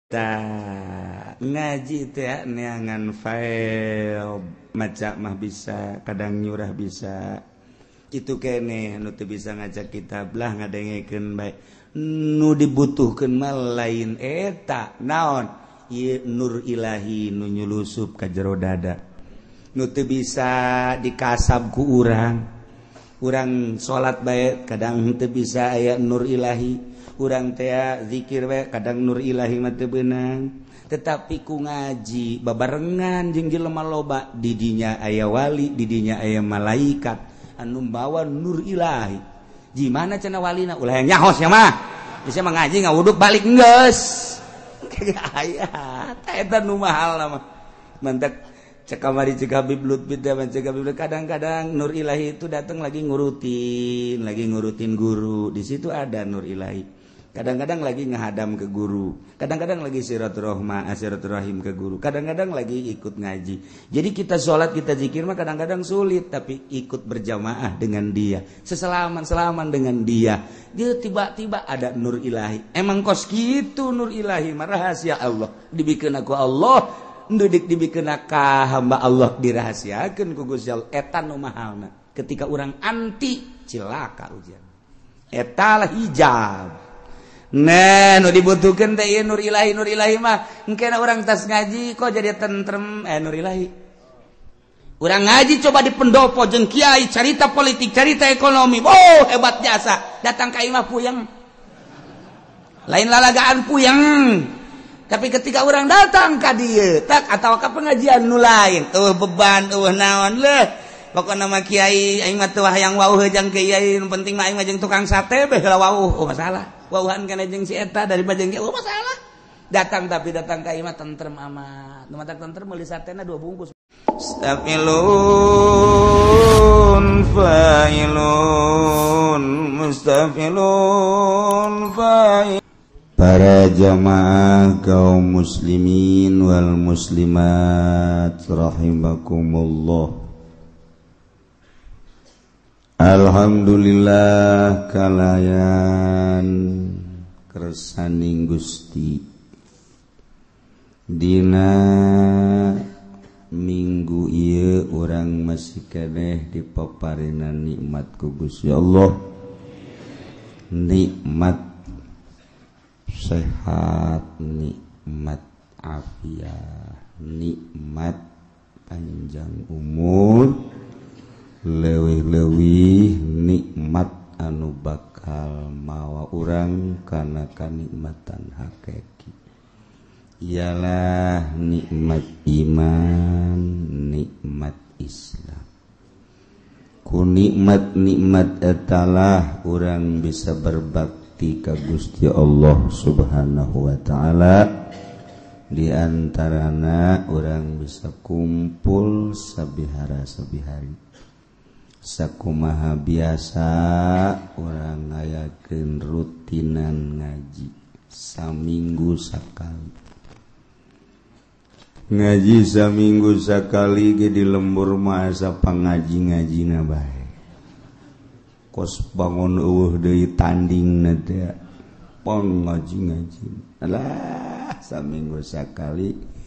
Ta ngaji teh neangan file maca mah bisa, kadang nyurah bisa. Itu kene nu teu bisa ngajak kitab lah ngadengekeun bae. Nu dibutuhkeun mah lain eta naon? Ieu nur ilahi nu nyulusup ka jero dada. Nu teu bisa dikasab ku urang. Urang salat bae kadang teu bisa aya nur ilahi. Urang teh zikir bae kadang nur ilahi mah teu beunang. Tetapi ku ngaji babarengan jeung jelema loba, didinya aya wali, didinya aya malaikat anu bawa nur ilahi. Gimana cenah walina? Ulah yang nyahos ya mah. Bisa mah ngaji ngawuduk balik geus. Aya eta nu mahal mah. Mantak cek kamari cek Habib Lutfi teh cek Habib kadang-kadang nur ilahi itu datang lagi ngurutin guru. Di situ ada nur ilahi. Kadang-kadang lagi ngehadam ke guru, kadang-kadang lagi silaturahim ke guru, kadang-kadang lagi ikut ngaji. Jadi kita sholat, kita zikir mah kadang-kadang sulit, tapi ikut berjamaah dengan dia, seselaman-selaman dengan dia. Dia tiba-tiba ada nur ilahi. Emang kos gitu nur ilahi mah rahasia Allah. Dibikin aku Allah, ndudik dibikin ka hamba Allah dirahasiakeun ku Gusti Allah. Eta nu mahalna. Ketika orang anti cilaka ujian. Eta lah hijab. Nah, nu dibutuhkeun teh ieu nur ilahi mah. Engkena urang tas ngaji kok jadi tentrem nur ilahi. Urang ngaji coba di pendopo jeung kiai carita politik, carita ekonomi. Oh, hebat jasa. Datang ka imah puyeng. Lain lalagaan puyeng. Tapi ketika orang datang ka dieu, tak atawa ka pengajian nu lain, eueuh beban, eueuh naon leuh. Pokona mah kiai aing mah teu hayang wauh jeung kiai, nu penting mah aing mah jeung tukang sate beh heula wauh, oh masalah. Wauhan kana jeung si eta daripada jeung kiai, oh masalah. Datang tapi datang ka imah tentrem amat. Nu matak tentrem meuli satena 2 bungkus. Mustafilun fa'ilun mustafilun fa'il. Para jamaah kaum muslimin wal muslimat rahimakumullah. Alhamdulillah kalayan kersaning Gusti. Dina minggu ieu urang masih keneh dipaparinan nikmat ku Gusti Allah. Nikmat sehat, nikmat afiat, nikmat panjang umur, leuwih-leuwih nikmat anu bakal mawa urang kana kanikmatan hakiki. Ialah nikmat iman, nikmat Islam. Ku nikmat-nikmat etalah urang bisa berbakti ka Gusti Allah Subhanahu wa ta'ala. Di antarana urang bisa kumpul sabihara-sabihari. Sakumaha biasa urang ngayakeun rutinan ngaji saminggu sakali. Ngaji saminggu sakali ge di lembur mah asa pangaji-ngajina bae. Kos bangun eueuh deui tandingna teh pangaji-ngaji. Alah saminggu sakali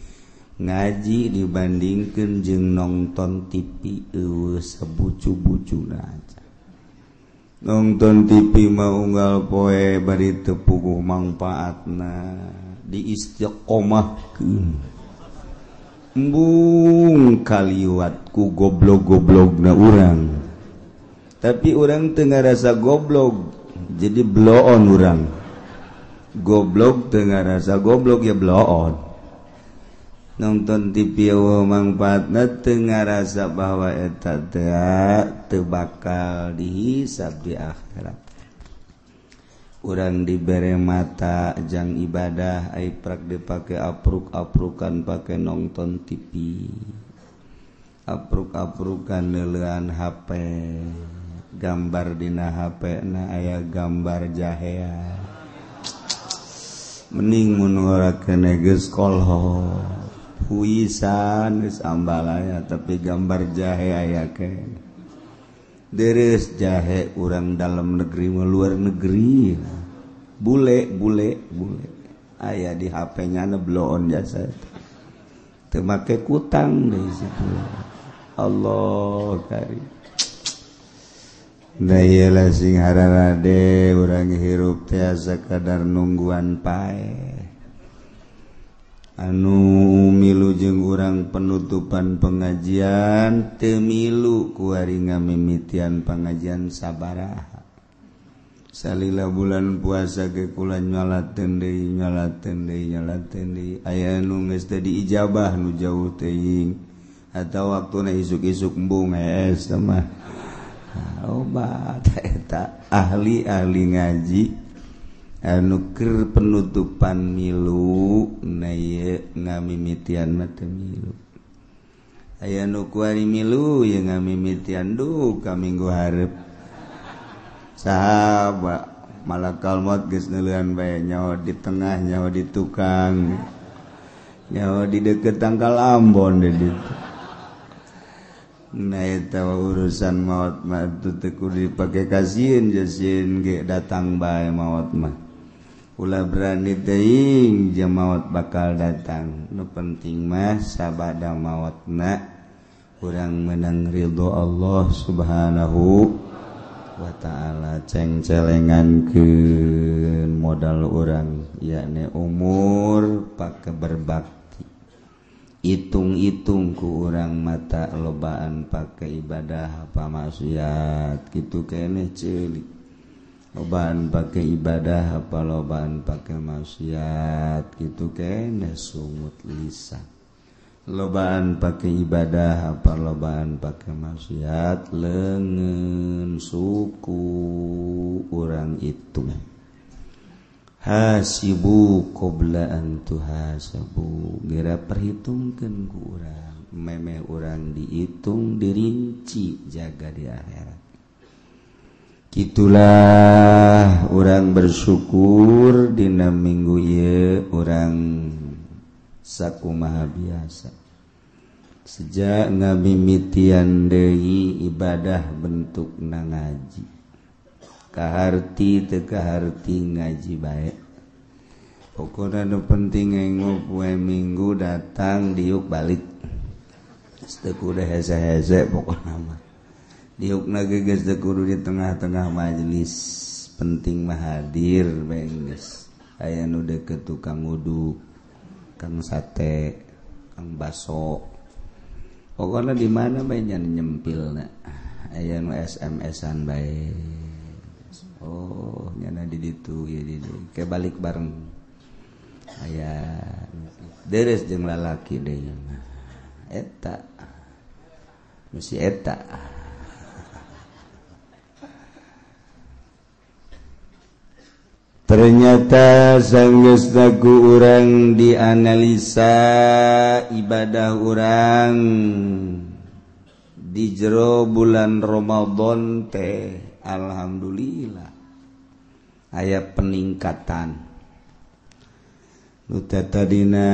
ngaji dibandingkeun jeung nonton TV eueuh sabucu-bucuna aja. Nonton TV mah unggal poe bari teu puguh mangpaatna, diistiqomahkeun. Embung kaliwat ku goblog-goblogna urang. Tapi urang teu ngarasa goblog, jadi bloon urang. Goblog teu ngarasa goblog ya bloon. Nonton TV eueuh mangpaatna teu ngarasa bahwa eta teh teu bakal dihisab di akhirat. Urang dibere mata jang ibadah ai prak dipake apruk-aprukan pake nonton TV. Apruk-aprukan neuleuan HP. Gambar dina HP na aya gambar jahea. Mending mun ora kene geus kolho. Puisan geus ambalaya tapi gambar jahe aya keneh. Deres jahe urang dalam negeri mah luar negeri. Bule bule bule. Aya di HP-nya bloon jasa teu make kutang deui situ. Allah karim. Nah iyalah sing hararade urang hirup teh sakadar nungguan paeh. Anu milu jeung urang penutupan pengajian teu milu kuari ngamimitian pengajian sabaraha. Salila bulan puasa ge kula nyalateun deui nyalateun deui nyalateun deui aya nu geus teh diijabah nu jauh teuing atawa waktuna isuk-isuk embung hees mah. Obat eta ahli-ahli ngaji anu keur penutupan milu na ieu ngamimitian mah teu milu. Aya nu kuari milu ye ngamimitian duh ka minggu hareup. Sahabat malakal maut geus neuleuan bae nyawa di tengah nyawa di tukang nyawa di deket tangkal Ambon di ditu. Nah eta urusan maut mah teu kudu dipake kasieun jasieun ge datang bae maut mah. Ulah berani teuing jeung maut bakal datang. Nu penting mah sabada mautna urang menang ridho Allah Subhanahu wa ta'ala. Cengcelengankeun modal urang yakni umur pake berbakti. Hitung-hitung ku urang mata lobaan pake ibadah apa maksiat kitu keneh ceulik. Lobaan pake ibadah apa lobaan pake maksiat kitu keneh sungut lisan. Lobaan pake ibadah apa lobaan pake maksiat leungeun suku urang itu. Hasibu qabla an tuhasabu, geura perhitungkeun ku urang, memeh urang dihitung dirinci jaga di akhirat. Kitulah urang bersyukur dina minggu ieu urang sakumaha biasa. Sejak ngamimitian deui ibadah bentukna ngaji. Kaharti teu kaharti ngaji bae. Pokona nu penting engok poe minggu datang diuk balik. Geus teu kudu hese-hese pokona mah. Diukna ge geus teu kudu di tengah-tengah majelis. Penting mah hadir bae geus. Aya nu deket tukang uduk, kang sate, kang baso. Pokona di mana bae nya nyempilna. Aya nu SMS-an bae. Oh, nyana di ditu ieu di dieu. Ke balik bareng. Aya deres jeung lalaki deui mah. Eta. Mesti eta. Ternyata sanggeusna ku urang dianalisa ibadah urang di jero bulan Ramadan teh alhamdulillah aya peningkatan. Nu tadina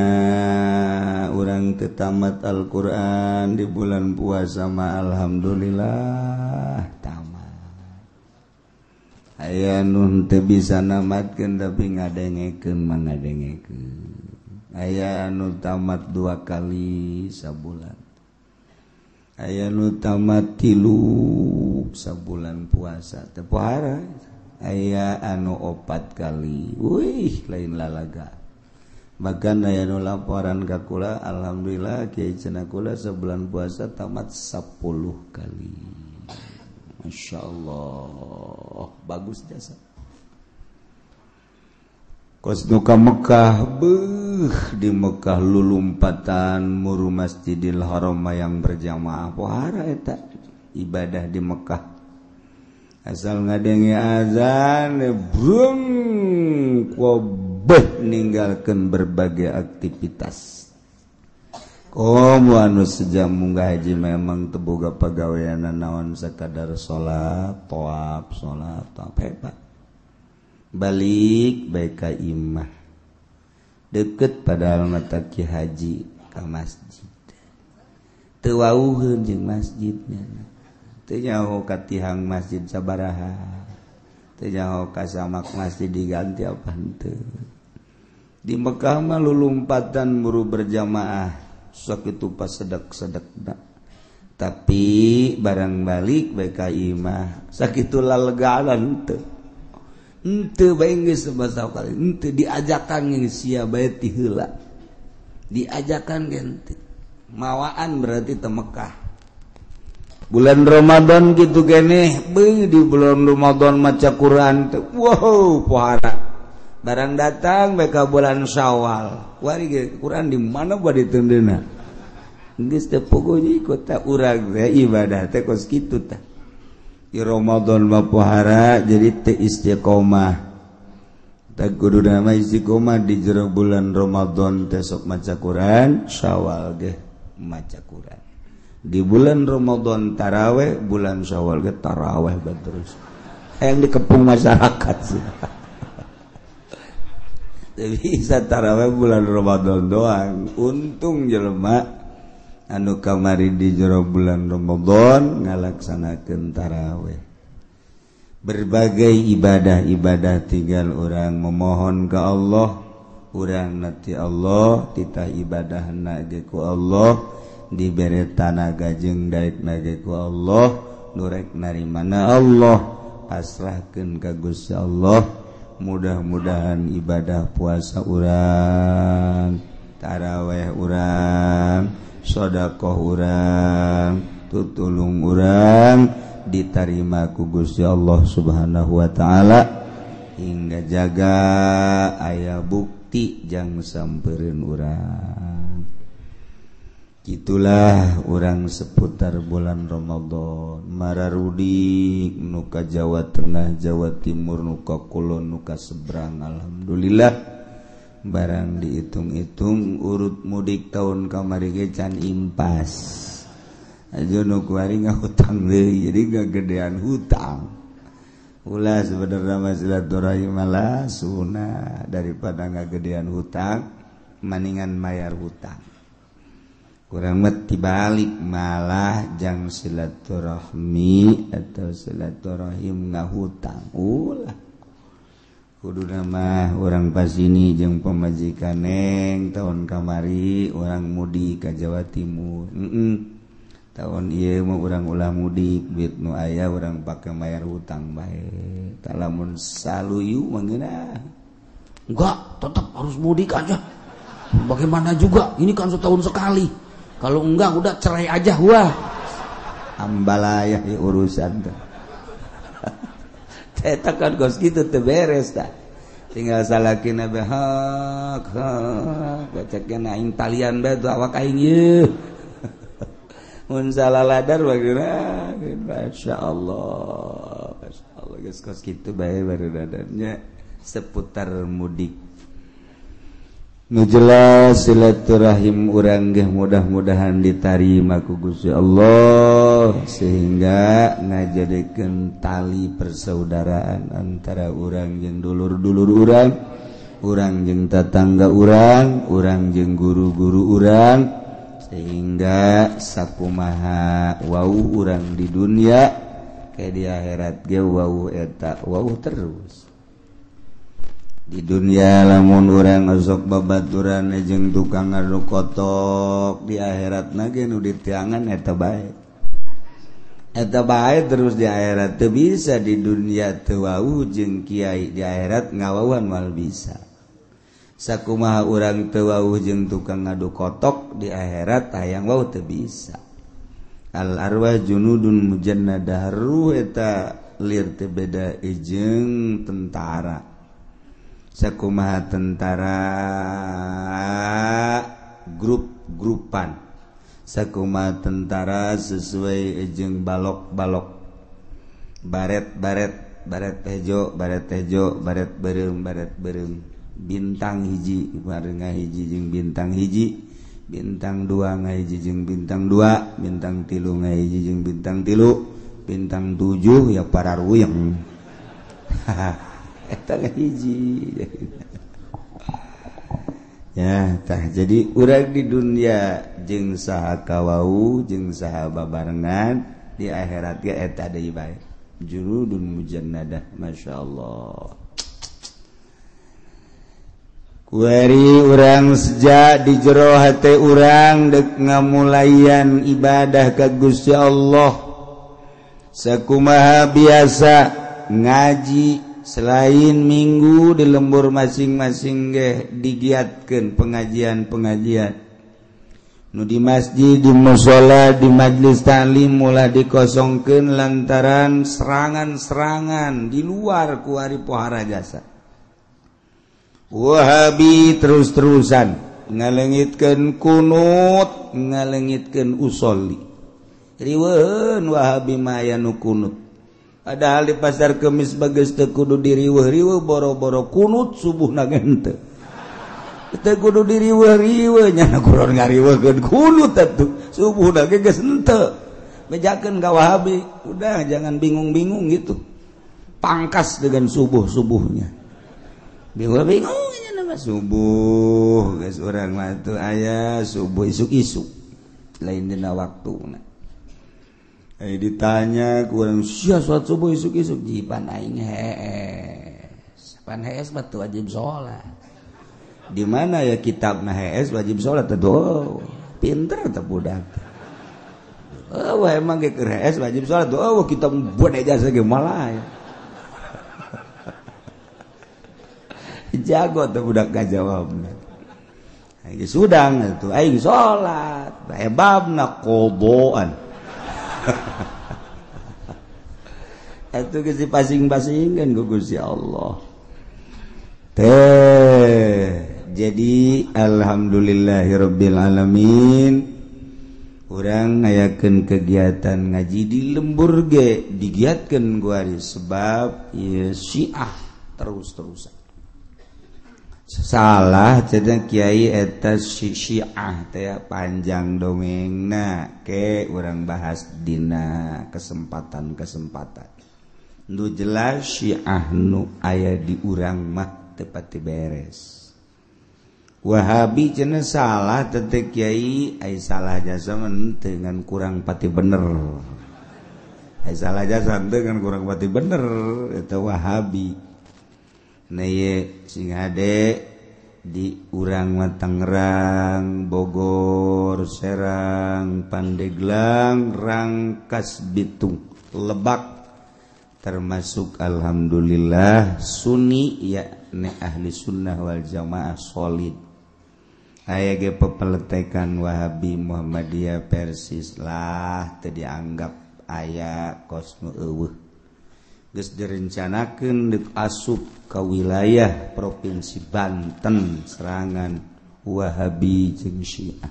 urang teu tamat Al-Qur'an di bulan puasa mah alhamdulillah tamat. Aya nu teu bisa namatkeun tapi ngadengekeun mah ngadengekeun. Aya anu tamat 2 kali sabulan. Aya nu tamat 3 sabulan puasa teu pohara. Aya anu 4 kali. Wih, lain lalaga. Bahkan aya nu laporan ka kula, alhamdulillah kiai cenah kula sebulan puasa tamat 10 kali. Masya Allah, bagus jasa. Kos nu ka Mekah, beuh di Mekah lulumpatan muru Masjidil Haram yang berjamaah pohara eta ibadah di Mekah. Asal ngadenge azan brung kobeh ninggalkeun berbagai aktivitas. Komo anu sejak munggah haji memang teu boga pagawean naon sakadar salat, tawaf, salat, tawaf hebat. Balik bae ka imah. Deket padahal mata ki haji ka masjid. Teu wauheun jeung masjidnya. Teu nyaho ka tihang masjid sabaraha. Teu nyaho ka samak masjid diganti apa henteu. Di Mekah mah lulumpatan buru berjamaah sok itu pas sedek-sedekna. Tapi barang balik bae ka imah sakitu lalegalan teu. Henteu bae geus sabasa kali henteu diajakan geus sia bae ti heula. Diajakan ge henteu. Mawaan berarti teu Mekah. Bulan Ramadan gitu keneh, beuh di bulan Ramadan maca Quran teh. Wow, pohara. Barang datang bae ka bulan Syawal. Kuari ge Quran di mana bade teundeuna. Geus teu pogo ikut tah urang teh ibadah teh kos kitu tah. Di Ramadan mah pohara jadi teu istiqomah. Tah kudu nama istiqomah di jero bulan Ramadan teh sok maca Quran, Syawal ge maca Quran. Di bulan Ramadan taraweh, bulan Syawal ge taraweh bae terus. Hayang dikepung masyarakat sih. Teu bisa taraweh bulan Ramadan doang. Untung jelema anu kamari di jero bulan Ramadan ngalaksanakeun taraweh. Berbagai ibadah-ibadah tinggal orang memohon ke Allah, urang nanti Allah titah ibadahna ge ku Allah, dibere tanaga jeung daekna ge ku Allah, nu rek narimana Allah, pasrahkeun ka Gusti Allah. Mudah-mudahan ibadah puasa urang, taraweh urang, sedekah urang, tutulung urang ditarima ku Gusti Allah Subhanahu wa taala hingga jaga aya bukti jang sampereun urang. Itulah urang seputar bulan Ramadan mararudik nu ka Jawa Tengah, Jawa Timur, nu ka Kulon, nu ka seberang. Alhamdulillah barang dihitung-hitung urut mudik tahun kamari ge can impas. Aja nu kuari ngahutang deui jadi ngagedean hutang. Ulah sebenarnya mah silaturahim malah sunah daripada ngagedean hutang maningan mayar hutang. Kurang mah tibalik malah jang silaturahmi atau silaturahim ngahutang. Ulah kudu mah urang pasini jeung pamajikan neng tahun kamari urang mudik ka Jawa Timur. Tahun ieu mah urang ulah mudik duit nu aya urang pake mayar hutang bae. Tah lamun saluyu mah ngeunah. Enggak, tetap harus mudik aja. Bagaimana juga, ini kan setahun sekali. Kalau enggak udah cerai aja wah. Ambalaya ya urusan teh. Eta kan kos kitu teu beres tah. Tinggal salakina be hak hak bacakna aing talian bae tuh awak aing ieu. Mun salah ladar bagaimana? Masyaallah. Masyaallah geus kos kitu bae barudadannya seputar mudik. Nu jelas silaturahim urang ge mudah-mudahan ditarima ku Gusti Allah sehingga ngajadikeun tali persaudaraan antara urang jeung dulur-dulur urang, urang jeung tatangga urang, urang jeung guru-guru urang, sehingga sakumaha wau urang di dunia kayak di akhirat ge wau eta wau terus. Di dunia lamun urang osok babaturan jeung tukang ngadu kotok, di akhirat na ge nu ditiangan eta bae. Eta bae terus di akhirat teu bisa, di dunia teu wau jeung kiai, di akhirat ngawauan moal bisa. Sakumaha urang teu wau jeung tukang ngadu kotok, di akhirat hayang wau teu bisa. Al arwah junudun mujannadah, ruh eta lir teu beda jeung tentara. Sakumaha tentara grup-grupan, sakumaha tentara sesuai jeung balok-balok, baret-baret, baret hejo, baret hejo, baret beureum, baret beureum, bintang hiji bareng hiji jeung bintang hiji, bintang dua ngahiji jeung bintang dua, bintang tilu ngahiji jeung bintang tilu, bintang tujuh ya para ruyeng. Eta hiji. Ya tah jadi urang di dunia jeung saha kawau jeung saha babarengan, di akhirat ge eta deui bae. Jurudun mujannadah, masyaallah. Kuari urang sejak di jero hate urang dek ngamulayan ibadah ka Gusti Allah. Sakumaha biasa ngaji selain minggu di lembur masing-masing ge digiatkeun pengajian-pengajian. Nu di masjid, di mushola, di majlis taklim mulai dikosongkeun lantaran serangan-serangan di luar kuari pohara jasa. Wahabi terus-terusan ngalengitkeun kunut, ngalengitkeun usolli. Riweuheun Wahabi mah aya nu kunut. Padahal di pasar Kemis bageus teu kudu diriweuh-riweuh boro-boro kunut subuhna ge henteu. Teu kudu diriweuh-riweuh nya kuron ngariweuhkeun kunut atuh subuhna ge geus henteu. Bejakeun ka Wahabi, udah jangan bingung-bingung gitu. Pangkas dengan subuh-subuhnya. Bingung-bingung nya nama subuh geus urang mah atuh aya subuh isuk-isuk lain dina waktuna. Ditanya kurang sia salat subuh isuk-isuk jipan aing hees. Pan hees mah teu wajib salat. Di mana ya kitabna hees wajib salat teh? Pinter teh budak. Oh, emang ge keur hees wajib salat. Oh, kitab buat ijazah ge malah. Jago teh budak ngajawabna. Aing sudang atuh aing salat, aya babna qodaan. Itu geus dipasing-pasingkeun ku Gusti Allah. Teh, jadi alhamdulillahirabbil alamin. Urang ngayakeun kegiatan ngaji di lembur ge digiatkeun kuari sebab ieu Syiah terus-terusan. Salah cenah kiai eta Syiah teh panjang dongengna ke urang bahas dina kesempatan-kesempatan. Nu jelas Syiah nu aya di urang mah teu pati beres. Wahabi cenah salah teh kiai ai salah jasa teu ngan kurang pati bener. Ai salah jasa teu ngan kurang pati bener eta Wahabi. Nah ye sing hade di urang mah Tangerang, Bogor, Serang, Pandeglang, Rangkas Bitung, Lebak termasuk alhamdulillah Sunni yakni ahli sunnah wal jamaah solid. Aya ge pepeletekan Wahabi Muhammadiyah Persis lah teu dianggap aya kos nu eueuh. Geus direncanakeun deuk asup ka wilayah Provinsi Banten serangan Wahabi jeung Syiah.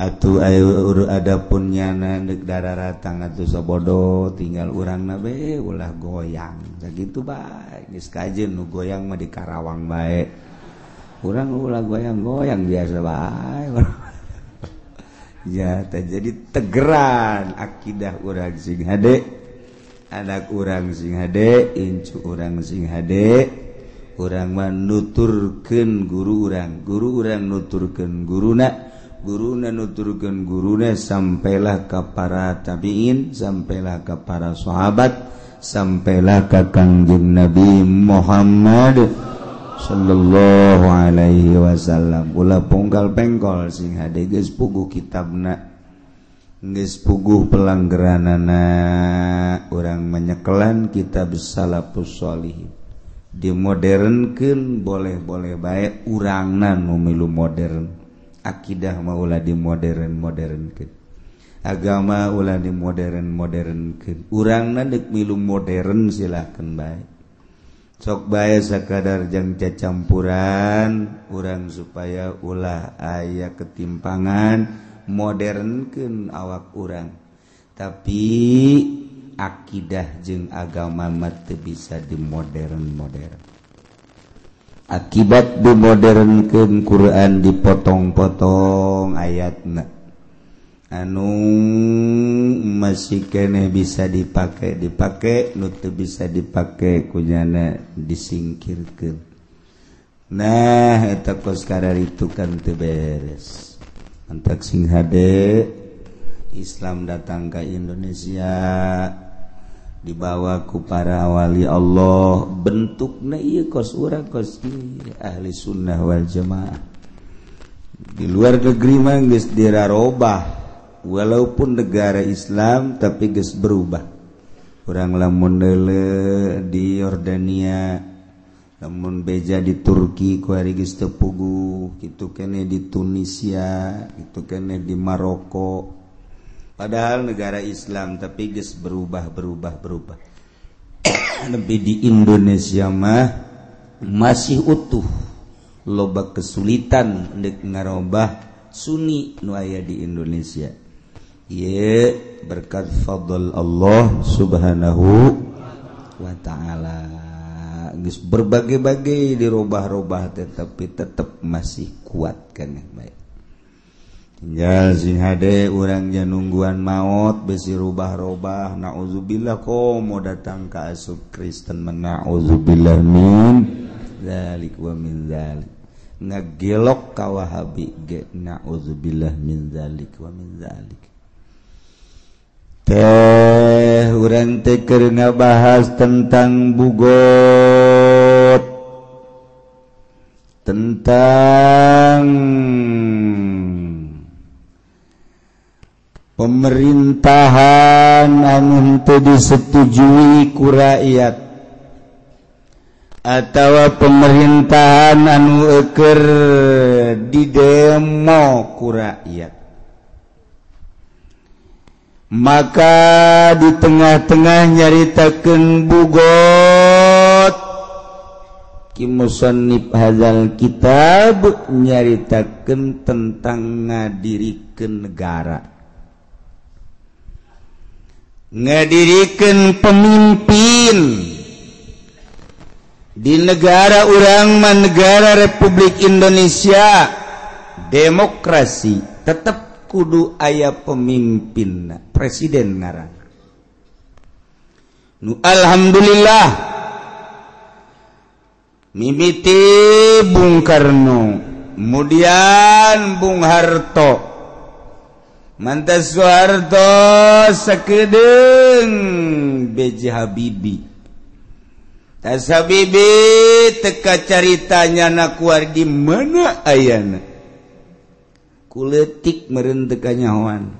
Atuh ayo adapun nyana deuk dararatang atuh sabodo tinggal urangna be ulah goyang. Sakitu bae geus kajeun nu goyang mah di Karawang bae. Urang ulah goyang-goyang biasa bae. Ya teh jadi tegeran akidah urang sing hade. Anak urang sing hade, incu urang sing hade, urang mah nuturkeun guru urang, guru urang nuturkeun guruna, guruna nuturkeun guruna sampailah ka para tabiin, sampailah ka para sahabat, sampailah ka Kangjeng Nabi Muhammad sallallahu alaihi wasallam. Ulah ponggal pengkol sing hade geus puguh kitabna. Geus puguh pelanggeranana urang menyekelan kitab Salafus Sholihin. Dimodernkeun boleh-boleh bae urangna nu milu modern. Akidah mah ulah dimodern-modernkeun. Agama ulah dimodern-modernkeun. Urangna deuk milu modern silakeun bae. Sok bae sakadar jang cacampuran urang supaya ulah aya ketimpangan. Modernkeun awak urang tapi akidah jeung agama mah teu bisa dimodern-modern. Akibat dimodernkeun Quran dipotong-potong ayatna anu masih keneh bisa dipake dipake, nu teu bisa dipake kunyana disingkirkeun. Nah eta kos kararitu kan teu beres. Antak sing hade Islam datang ke Indonesia Dibawa ku para wali Allah bentukna ieu kos urang kos ieu ahli sunnah wal jamaah. Di luar negeri mah geus dirarobah, walaupun negara Islam tapi geus berubah. Urang lamun deuleu di Yordania, lamun beja di Turki ku ari geus teu puguh, kitu keneh di Tunisia, kitu keneh di Maroko. Padahal negara Islam tapi geus berubah. Lebih di Indonesia mah masih utuh, loba kesulitan deuk ngarobah Sunni nu aya di Indonesia. Ieu berkat fadl Allah Subhanahu wa ta'ala. Geus berbagai-bagai dirobah-robah tetapi tetap masih kuat kan baik. Tinggal sing hade urang nungguan maot besi rubah-robah naudzubillah komo datang ka asup Kristen naudzubillah min dzalik wa min dzalik. Ngagelok ka Wahabi ge naudzubillah min dzalik wa min dzalik. Teh urang teh keur ngabahas tentang bugot, tentang pemerintahan anu henteu disetujui ku rakyat atawa pemerintahan anu eueur didemo ku rakyat. Maka di tengah-tengah nyaritakeun bugot, ki musannif hadzal kitab nyaritakeun tentang ngadirikeun negara, ngadirikeun pemimpin di negara urang mah negara Republik Indonesia demokrasi tetep kudu aya pemimpin presiden ngaran. Nu alhamdulillah mimiti Bung Karno, kemudian Bung Harto, mantas Soeharto sakedeung B.J. Habibie. Tas Habibie teka caritanya na kuar di mana ayana. Kuletik meureun teu kanyahoan.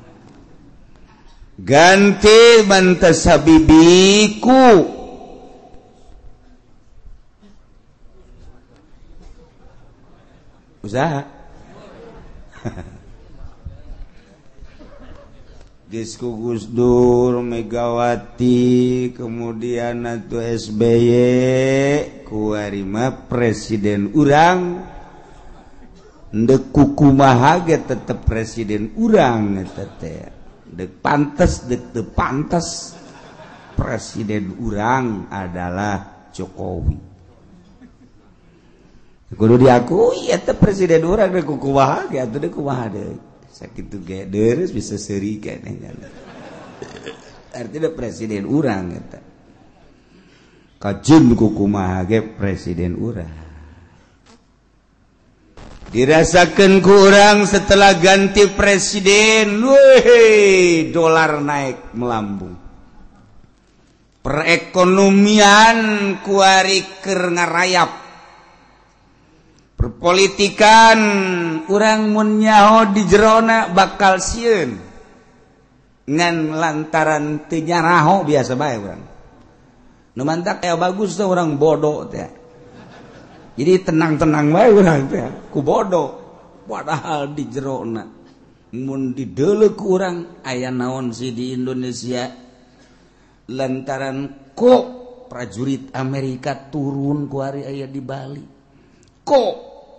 Ganti mantas Habibie ku usaha. Geus ku Gus Dur, Megawati, kemudian atuh SBY, kuari mah presiden urang. Ndek kukumaha ge tetep presiden urang eta teh. Dek pantes dek teu pantes presiden urang adalah Jokowi. Kudu diakui eta presiden urang dek kukumaha ge atuh dek kumaha deui. Sakitu ge deres bisa seuri keneh nya. Artinya presiden urang eta. Kajin kukumaha ge presiden urang. Dirasakan kurang setelah ganti presiden, weh, dolar naik melambung. Perekonomian kuari keur ngarayap. Perpolitikan urang mun nyaho di jerona bakal sieun. Ngan lantaran teu nyaraho biasa bae urang. Nu mantak aya bagus teh urang bodoh teh. Jadi tenang-tenang bae urang teh ku bodoh. Padahal di jerona mun dideuleu ku urang aya naon sih di Indonesia lantaran kok prajurit Amerika turun ku ari aya di Bali, kok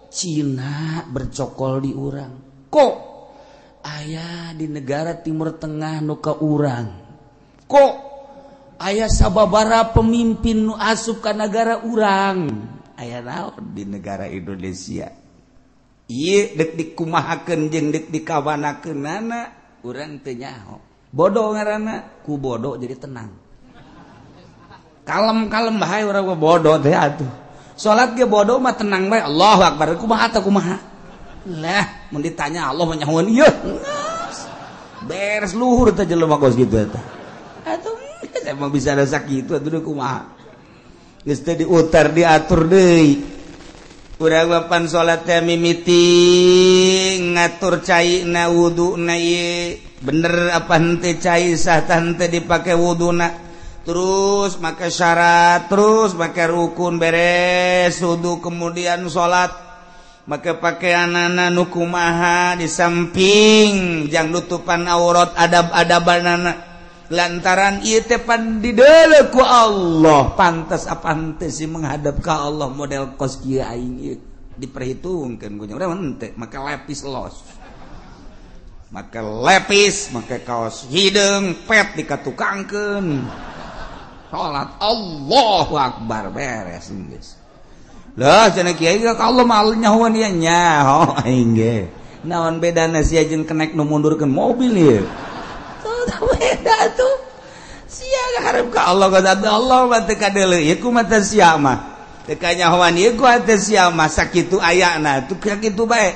Cina bercokol di urang, kok aya di negara Timur Tengah nu ka urang, kok aya sababara pemimpin nu asup ka nagara urang. Aya naon di negara Indonesia ieu dek dikumahakeun jeung dek dikawanakeunana urang teu nyaho. Bodoh ngaranna, ku bodoh jadi tenang. Kalem-kalem bae urang mah bodoh teh atuh. Salat ge bodoh mah tenang bae. Allahu akbar kumaha teh kumaha. Lah mun ditanya Allah mah nyahoeun ieu. Beres luhur teh jelema kos kitu eta. Atuh Emang bisa ada sakitu atuh kumaha. Geus teh diutar diatur deui. Urang papan salat teh mimiti ngatur caina wuduna ieu. Bener apa henteu cai sah tah henteu dipake wuduna. Terus make syarat, terus make rukun beres wudu kemudian salat. Make pakaianana nu kumaha di samping jang nutupan aurat adab-adabanana. Lantaran ieu teh pan dideuleu ku Allah, pantas apa henteu sih menghadap ka Allah model kos kieu aing ieu diperhitungkeun ku nya urang henteu make lepis los. Make lepis, make kaos hideung pet dikatukangkeun. Salat Allahu Akbar beres geus. Lah cenah kiai ka Allah mah nyahoan ieu nyaho aing ge. Naon bedana sia jeung kenek nu mundurkeun mobil ieu. Tuh beda tuh. Sia hareup ka Allah ka Allah mah teu kadeuleu ieu kumaha sia mah. Teu kanyahoan ieu ku hate sia mah sakitu ayana tuh sakitu bae.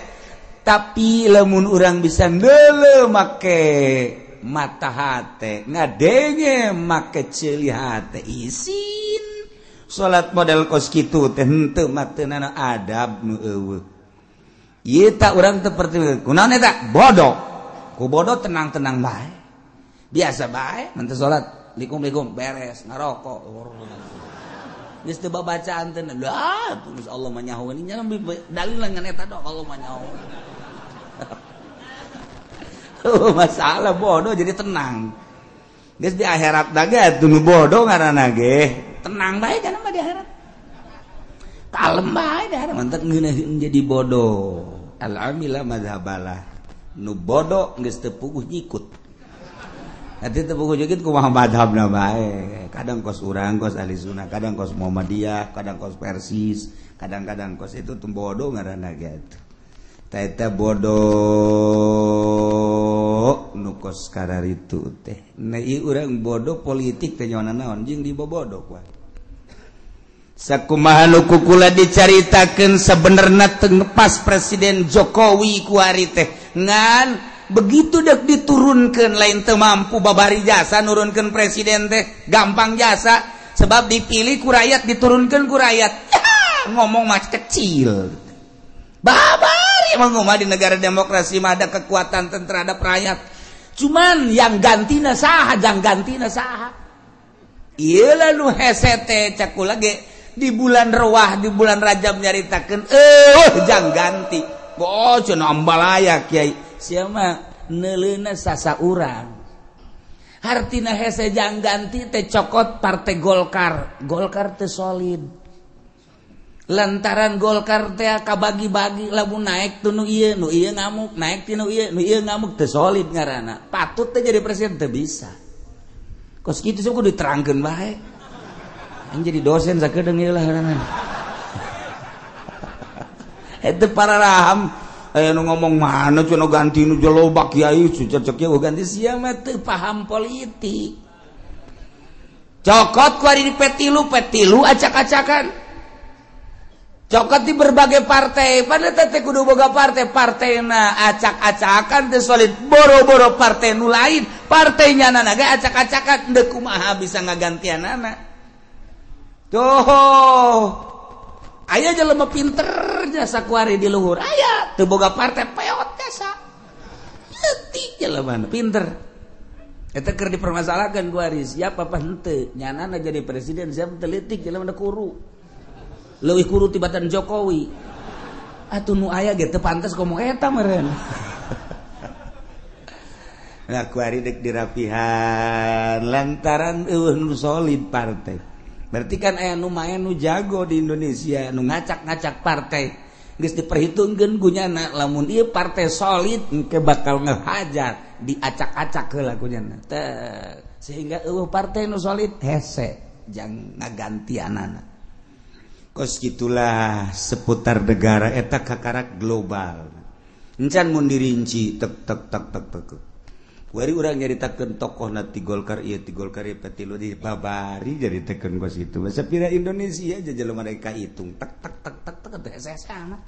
Tapi lamun urang bisa ndeuleu make mata hate, ngadenge make ceuli hate isin. Salat model kos kitu teh henteu mah teu nana adab nu eueuh. Ieu tak urang teu perti kunaon eta? Bodoh. Ku bodoh tenang-tenang bae. Biasa bae mun teu salat likum-likum beres ngarokok. Geus teu babacaan teh lah geus Allah mah nyahoeun nya dalil ngan eta doh Allah mah nyahoeun. Oh, masalah bodoh jadi tenang. Geus di akhirat da ge atuh nu bodoh ngaranna ge. Tenang bae kana mah di akhirat. Kalem bae di akhirat mantep ngeunaheun jadi bodoh. Al amila madhabalah. Nu bodoh geus teu puguh nyikut. Nanti teu puguh nyikut kumaha madhabna bae. Kadang kos urang kos ahli sunnah, kadang kos Muhammadiyah, kadang kos Persis, kadang-kadang kos itu tuh bodoh ngaranna ge atuh. Eta bodoh nu kos kararitu teh. Nah ieu urang bodoh politik teh nyaona naon jeung dibobodoh kuah. Sakumaha nu kukula dicaritakeun sabenerna teu ngepas Presiden Jokowi kuari teh. Ngan begitu dek diturunkeun lain teu mampu babari jasa nurunkeun presiden teh gampang jasa sebab dipilih ku rakyat diturunkeun ku rakyat. Ngomong mah kecil. Babari emang di negara demokrasi mah ada kekuatan terhadap rakyat. Cuman yang gantina saha, jang gantina saha. Ieu lah nu hese teh cakula ge di bulan Rewah, di bulan Rajab nyaritakeun jang ganti. Oh cenah ambalaya kiai. Sia mah neuleuna sasaurang. Hartina hese jang ganti teh cokot partai Golkar. Golkar teh solid. Lantaran Golkar teh kabagi-bagi lamun naik tu nu ieu ngamuk, naik ti nu ieu ngamuk teu solid ngaranna. Patut teh jadi presiden teu bisa. Kos kitu sok kudu diterangkeun bae. Aing jadi dosen sakedeung ieu lah ngaranna. Eta para raham aya nu ngomong mana cenah ganti nu loba kiai cecek kieu ganti sia mah teu paham politik. Cokot ku ari di P3, P3 acak-acakan. Cokot di berbagai partai, padahal teh kudu boga partai, partaina acak-acakan teh solid, boro-boro partai nu lain, partainya nana ge acak-acakan, deuk kumaha bisa ngagantianana. Tuh, aya jelema pinter jasa kuari di luhur, aya teu boga partai peot jasa. Leutik jelema pinter. Eta keur dipermasalahkan kuari, siapa apa henteu, nyanana jadi presiden siapa teu leutik jelema kuru. Leuwih kuru tibatan Jokowi. Atuh nu aya ge teu pantes ngomong eta meureun. Nah kuari dek dirapihan lantaran eueuh nu solid partai. Berarti kan aya nu maen nu jago di Indonesia nu ngacak-ngacak partai. Geus diperhitungkeun ku nyana lamun ieu partai solid engke bakal ngehajar diacak-acak heula ku nyana. Teh sehingga eueuh partai nu solid hese jang ngagantianana. Kos gitulah seputar negara eta kakarak global. Encan mun dirinci tek tek tek tek tek. Wari urang nyaritakeun tokohna ti Golkar ieu ti Golkar ieu petilu di babari nyaritakeun kos kitu. Basa pira Indonesia aja jelema mereka hitung tek tek tek tek tek teh hese amat.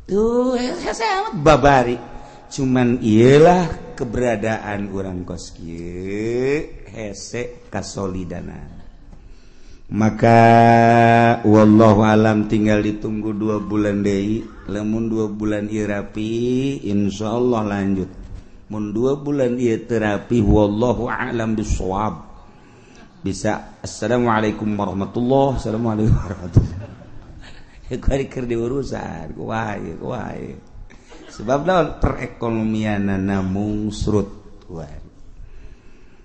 Tuh hese amat babari. Cuman iyalah Keberadaan urang kos kieu hese kasolidana. Maka wallahu alam tinggal ditunggu 2 bulan deui. Lamun 2 bulan ieu rapi insyaallah lanjut. Mun 2 bulan ieu teu rapi wallahu alam bissawab. Bisa assalamualaikum warahmatullahi, assalamualaikum warahmatullahi. Kuari keur diurusan kumaha kumaha. Sebab naon perekonomianana mungsrut wae.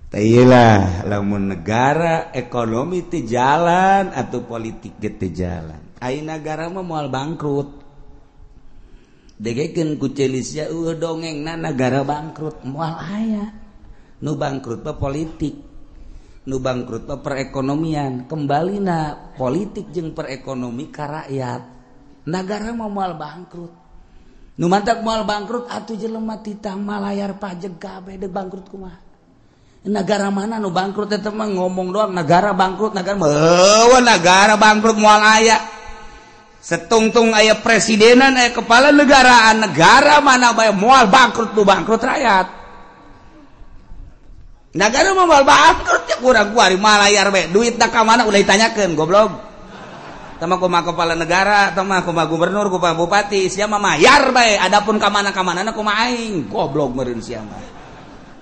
Tailah lamun negara ekonomi teu jalan atau politik ge teu jalan. Ai nagara mah moal bangkrut. Degekeun ku Celisia eueuh dongengna nagara bangkrut moal aya. Nu bangkrut mah politik. Nu bangkrut mah perekonomian. Kembalina politik jeung perekonomi ka rakyat. Nagara mah moal bangkrut. Nu mantak moal bangkrut atuh jelema titah malayar pajak kabeh deuk bangkrut kumaha. Negara mana nu bangkrut eta mah ngomong doang negara bangkrut, negara meueuh negara bangkrut moal aya. Setungtung aya presidenan aya kepala negaraan, negara mana bae moal bangkrut nu bangkrut rakyat. Negara mah moal bangkrut ya kurang kuari malayar bae duitna ka mana ulah ditanyakeun goblok. Tama kumaha kepala negara, tama kumaha gubernur, kumaha bupati, sia mah mayar bae adapun ka mana-kamanana kumaha aing goblok meureun sia mah.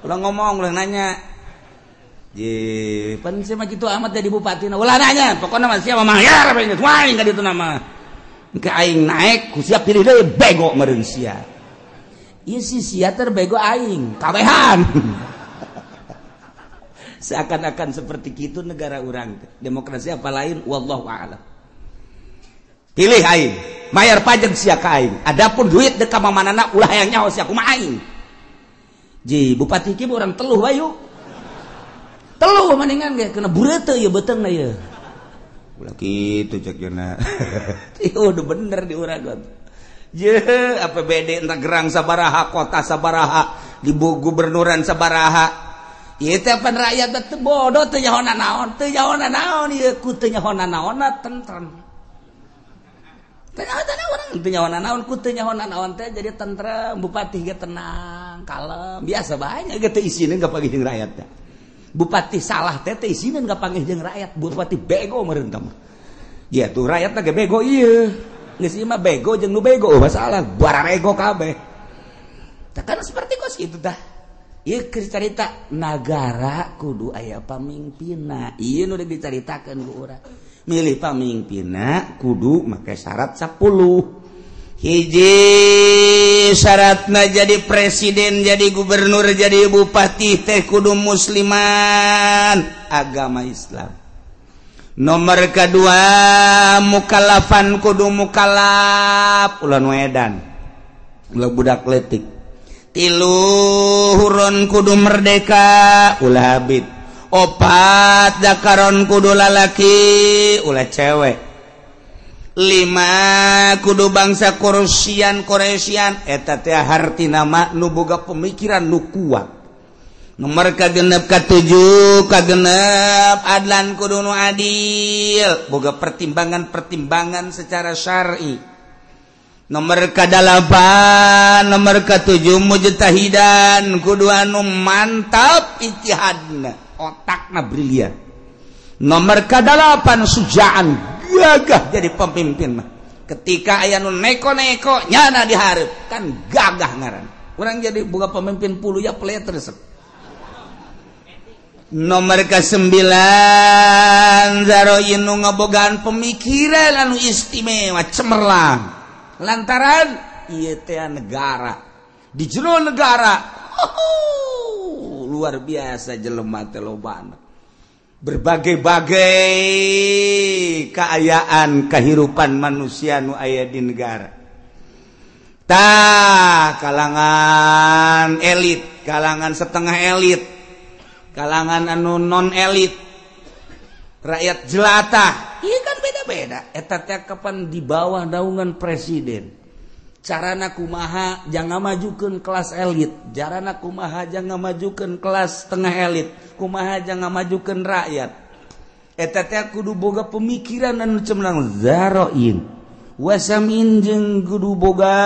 Ulah ngomong, ulah nanya. Je, pan sia mah kitu amat jadi bupati ulah nanya, pokona mah sia mah mayar bae geus wae ka ditu nama. Engke aing naek ku sia pilih deui bego meureun sia. Ieu si sia terbego aing, kabehan. Seakan-akan seperti kitu negara urang teh. Demokrasi apa lain wallahu a'lam. Pilih aing, mayar pajak sia ka aing. Adapun duit deuk ka mamanana ulah hayang nyaho sia kumaha aing. Ji, bupati ki urang teluh bae yuk. Teluh mendingan ge kena bureuteuh ieu beuteungna ieu. Ulah kitu cek yeuna. Ieu udah bener di urang got. Je, APBD entah gerang sabaraha, kota sabaraha, di gubernuran sabaraha. Ieu teh pan rakyat teh bodoh teu nyaho naon, teu nyaho naon ieu ku teu nyaho naonna tentrem. Teu nyaho naon, teu nyaho naon ku teu nyaho naon teh jadi tentrem, bupati ge tenang, kalem, biasa bae nya ge teu isineun ka panggih jeung rakyat teh. Bupati salah teh teu isineun ka panggih jeung rakyat, bupati bego meureun teh mah. Ya tuh rakyat teh ge bego ieu. Geus ieu mah bego jeung nu bego masalah bararego kabeh. Tah kan seperti kos kitu tah. Ieu keur carita nagara kudu aya pamimpinna. Ieu nu dicaritakeun ku urang. Milih pamimpinna kudu make syarat 10. Hiji syaratna jadi presiden, jadi gubernur, jadi bupati teh kudu musliman, agama Islam. Nomor kedua mukallafan kudu mukallaf, ulah nu edan, ulah budak leutik. Tilu huron kudu merdeka, ulah habib. Opat dakaron kudu lalaki, ulah cewek. 5 kudu bangsa Quraisyan Quraisyan eta teh hartina mah nu boga pemikiran nu kuat. Nomor kagenep katujuh kagenep adlan kudu nu adil, boga pertimbangan-pertimbangan secara syar'i. Nomor kadalapan, nomor katujuh mujtahidan kudu anu mantap ijtihadna, otakna brilian. Nomor kadalapan sujaan, gagah jadi pemimpin mah. Ketika aya nu neko-neko nyana dihareup kan gagah ngaran. Urang jadi boga pemimpin puluh ya pleter resep. Nomor ke-9 zaroin nu ngabogaan pemikiran anu istimewa cemerlang. Lantaran ieu teh negara. Di jero negara luar biasa jelema teh lobana. Berbagai-bagai keayaan kehidupan manusia nu aya di negara. Tah kalangan elit, kalangan setengah elit, kalangan anu non elit, rakyat jelata, iya kan beda-beda. Eta teh kapan di bawah naungan presiden. Carana kumaha jangan majukeun kelas elit, carana kumaha jangan majukeun kelas setengah elit, kumaha jangan majukeun rakyat. Eta teh kudu boga pemikiran anu cemerlang zaroin. Wasamin jeung kudu boga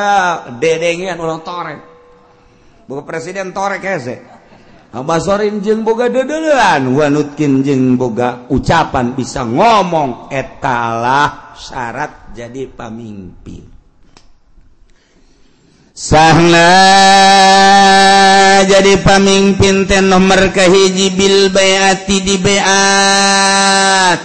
dedengean ulah torek. Boga presiden torek hese. Basorin jeung boga dedeulean, wanutkin jeung boga ucapan bisa ngomong, etalah syarat jadi pamimpin. Sahna jadi pamimpin teh nomor kahiji bil baiati di baiat.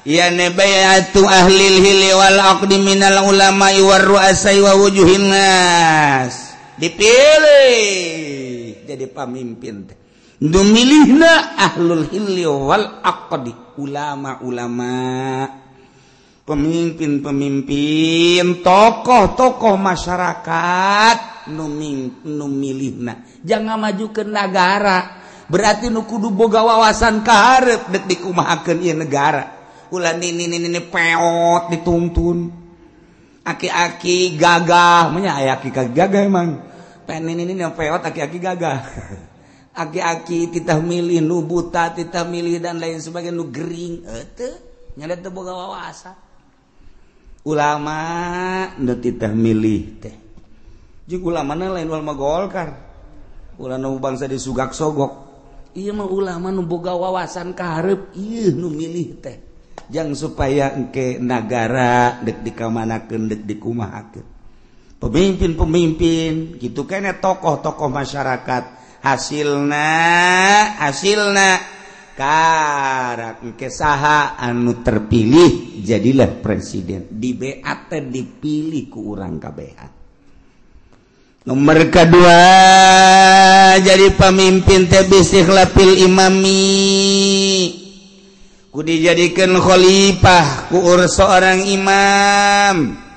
Yani baiatu ahlil hili wal aqdi minal ulama'i war ru'asai wa wujuhin nas. Dipilih jadi pamimpin teh. Nu milihna ahlul hilli wal aqdi, ulama-ulama, pemimpin-pemimpin, tokoh-tokoh masyarakat nu milihna. Jangan maju ke negara, berarti nu kudu boga wawasan ka hareup dek dikumahakeun ieu negara. Ulah nini peot dituntun. Aki-aki gagah, menya aya aki gagah emang. Nini nini peot aki-aki gagah. Aki-aki titah milih nu buta, titah milih dan lain sebagainya nu gering teu nya teu boga wawasan. Ulama nu titah milih teh. Jeung ulamana lain ulama Golkar. Ulama nu bangsa disugak sogok. Ieu mah ulama nu boga wawasan ka hareup ieu nu milih teh. Jang supaya engke nagara dek dikamanakeun dek dikumahakeun. Pemimpin-pemimpin gitu kene tokoh-tokoh masyarakat hasilna karak engke saha anu terpilih jadilah presiden di BAT dipilih ku urang kabehan. Nomor kedua jadi pemimpin teh bistikhlafil imami, ku dijadikan khalifah ku seorang imam.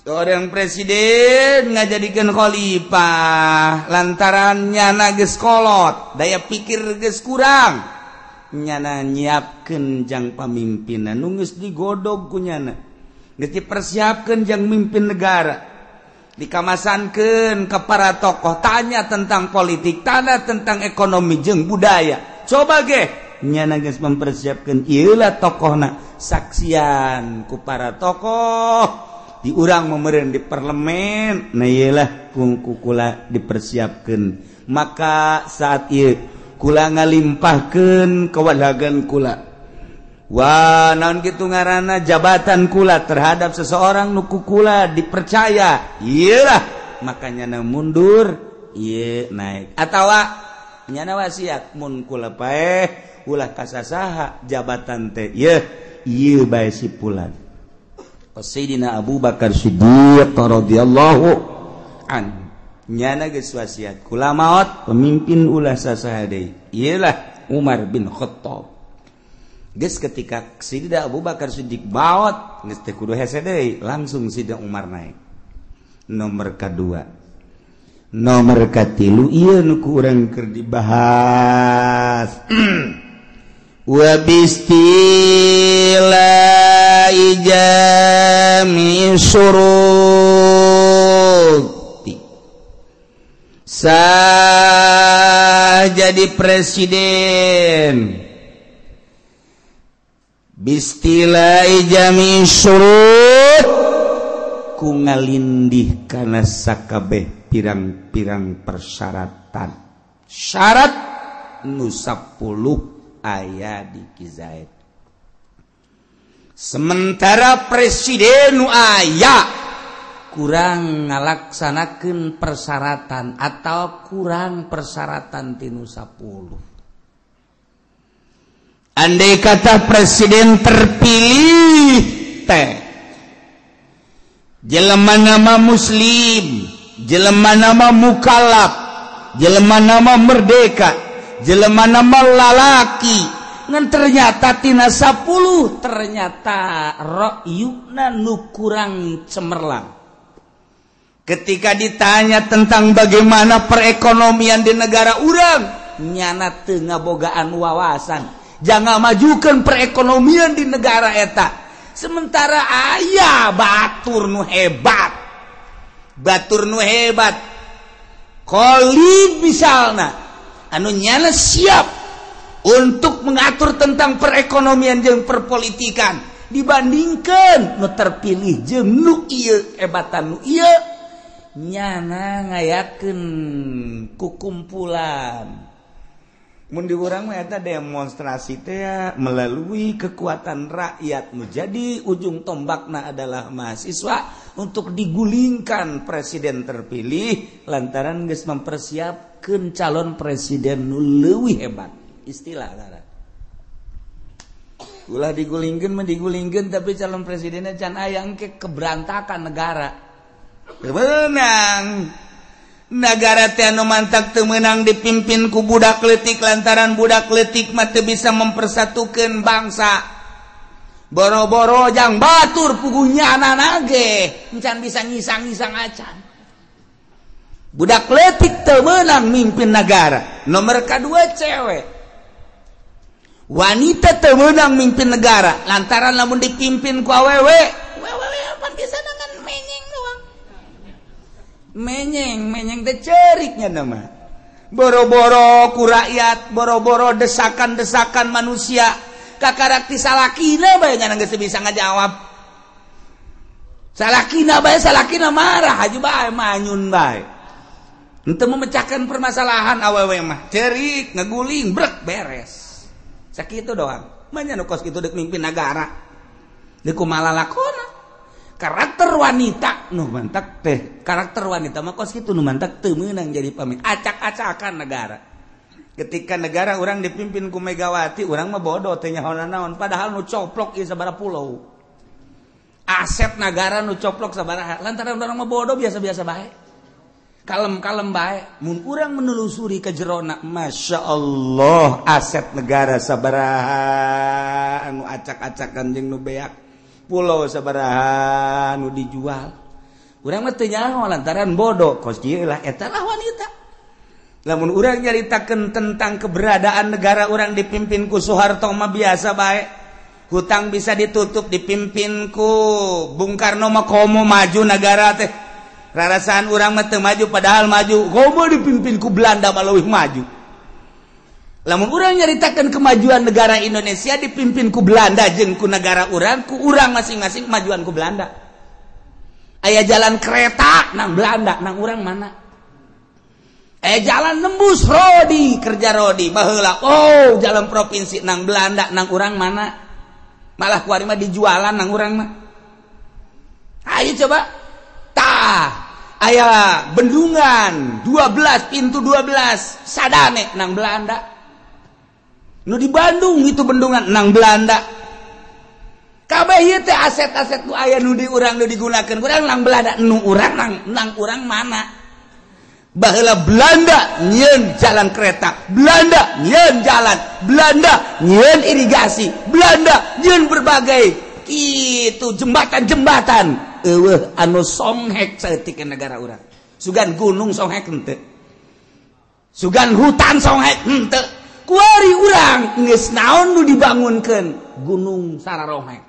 Seorang presiden ngajadikeun khalifah lantaran nyana geus kolot, daya pikir geus kurang. Nyana nyiapkeun jang pamimpinan nu geus digodog ku nyana. Geus dipersiapkeun jang mimpin negara. Dikamasankeun ke para tokoh, tanya tentang politik, tanya tentang ekonomi jeung budaya. Coba ge nyana geus mempersiapkeun ieu lah tokohna, saksian ku para tokoh. Di urang memeren di parlemen, nah iyalah kula dipersiapkan. Maka saat ieu kula ngalimpahkeun kewadagan kula. Wah, naon kitu ngaranna jabatan kula terhadap seseorang nu ku kula dipercaya. Iyalah, makanya na mundur, ieu naik. Atawa nyana wasiat mun kula paeh ulah kasasaha jabatan teh ieu, ieu bae si pulan. Sayyidina Abu Bakar Siddiq radhiyallahu an nyana geus wasiat kula maot pemimpin ulah sasaha deui ieulah Umar bin Khattab. Geus ketika Sayyidina Abu Bakar Siddiq maot geus teu kudu hese deui, langsung Sayyidina Umar naik. Nomor kadua, nomor katilu ieu nu ku urang keur dibahas. Wa bistila ijami suruti. Sah jadi presiden bistila ijami surut ku ngalindih kana sakabeh pirang-pirang persyaratan. Syarat nu 10 aya di Kizaid. Sementara presiden nu aya kurang ngalaksanakeun persyaratan atau kurang persyaratan tinu 10. Andai kata presiden terpilih teh jelema nama muslim, jelema nama mukallaf, jelema nama merdeka, jelema nama lalaki, ngan ternyata tina 10 ternyata ra'yuna nu kurang cemerlang. Ketika ditanya tentang bagaimana perekonomian di negara urang, nyana teu ngabogaan wawasan. Jangan majukan perekonomian di negara eta. Sementara aya batur nu hebat. Batur nu hebat. Khalid misalna anu nyana siap untuk mengatur tentang perekonomian jeung perpolitikan dibandingkan nu terpilih jeung nu ieu hebatan nu ieu. Nyana ngayakeun kukumpulan. Mun di urang mah eta demonstrasi teh melalui kekuatan rakyat menjadi ujung tombakna adalah mahasiswa untuk digulingkan presiden terpilih lantaran geus mempersiapkeun calon presiden nu leuwih hebat. Istilah ngaran. Ulah digulingkeun mah digulingkeun tapi calon presidennya can aya engke keberantakan negara. Menang negara teh anu mantak teu meunang dipimpin ku budak leutik lantaran budak leutik mah teu bisa mempersatukeun bangsa. Boro-boro jang batur puguh nyana ge encan bisa ngisang-ngisang acan. Budak leutik teu meunang mimpin negara. Nomor kadua cewek. Wanita teu meunang mimpin negara lantaran lamun dipimpin ku awewe, awewe pan bisa dengan menyeng doang. Menyeng, menyeng teh ceriknya nama. Boro-boro ku rakyat, boro-boro desakan-desakan manusia, kakarak ti salakina bae nya geus bisa ngajawab. Salakina bae salakina marah haju bae manyun bae. Henteu memecahkan permasalahan awewe mah, cerik, ngeguling, brek beres. Sakitu doang. Manya nu kos kitu deuk mimpin nagara. Deuk kumaha lalakona. Karakter wanita nu mantak teh, karakter wanita mah kos kitu nu mantak teu meunang jadi pemimpin. Acak-acakan negara. Ketika negara urang dipimpin ku Megawati, urang mah bodoh teh nyaho naon, padahal nu coplok ieu sabaraha pulau. Aset negara nu coplok sabaraha. Lantaran urang mah bodoh biasa-biasa bae. Kalem-kalem bae. Mun urang menelusuri ke jerona, Masya Allah, aset negara sabaraha anu acak-acakan jeung nu beak. Pulau sabaraha nu dijual. Urang mah teu nyaho lantaran bodoh. Kos kieu lah eta lah wanita. Lamun urang nyaritakeun tentang keberadaan negara urang dipimpin ku Soeharto mah biasa bae. Hutang bisa ditutup dipimpin ku Bung Karno mah komo maju negara teh. Rarasaan urang mah teu maju padahal maju. Komo dipimpin ku Belanda mah leuwih maju. Lamun urang nyaritakeun kemajuan negara Indonesia dipimpin ku Belanda jeung ku negara urang, ku urang masing-masing kemajuan ku Belanda. Aya jalan kereta nang Belanda, nang urang mana? Aya jalan nembus Rodi, kerja Rodi baheula. Oh, jalan provinsi nang Belanda, nang urang mana? Malah kuari mah dijualan nang urang mah. Ayo coba. Tah, aya bendungan 12 pintu 12 sadane nang Belanda. Nu di Bandung itu bendungan nang Belanda. Kabeh ieu teh aset-aset nu aya nu di urang nu digunakeun urang nang Belanda, nu urang nang urang mana? Baheula Belanda nyieun jalan kereta, Belanda nyieun jalan, Belanda nyieun irigasi, Belanda nyieun berbagai kitu jembatan-jembatan. Eueuh anu songhek saeutik negara urang. Sugan gunung songhek henteu. Sugan hutan songhek henteu. Kuari urang geus naon nu dibangunkeun gunung sararonghek.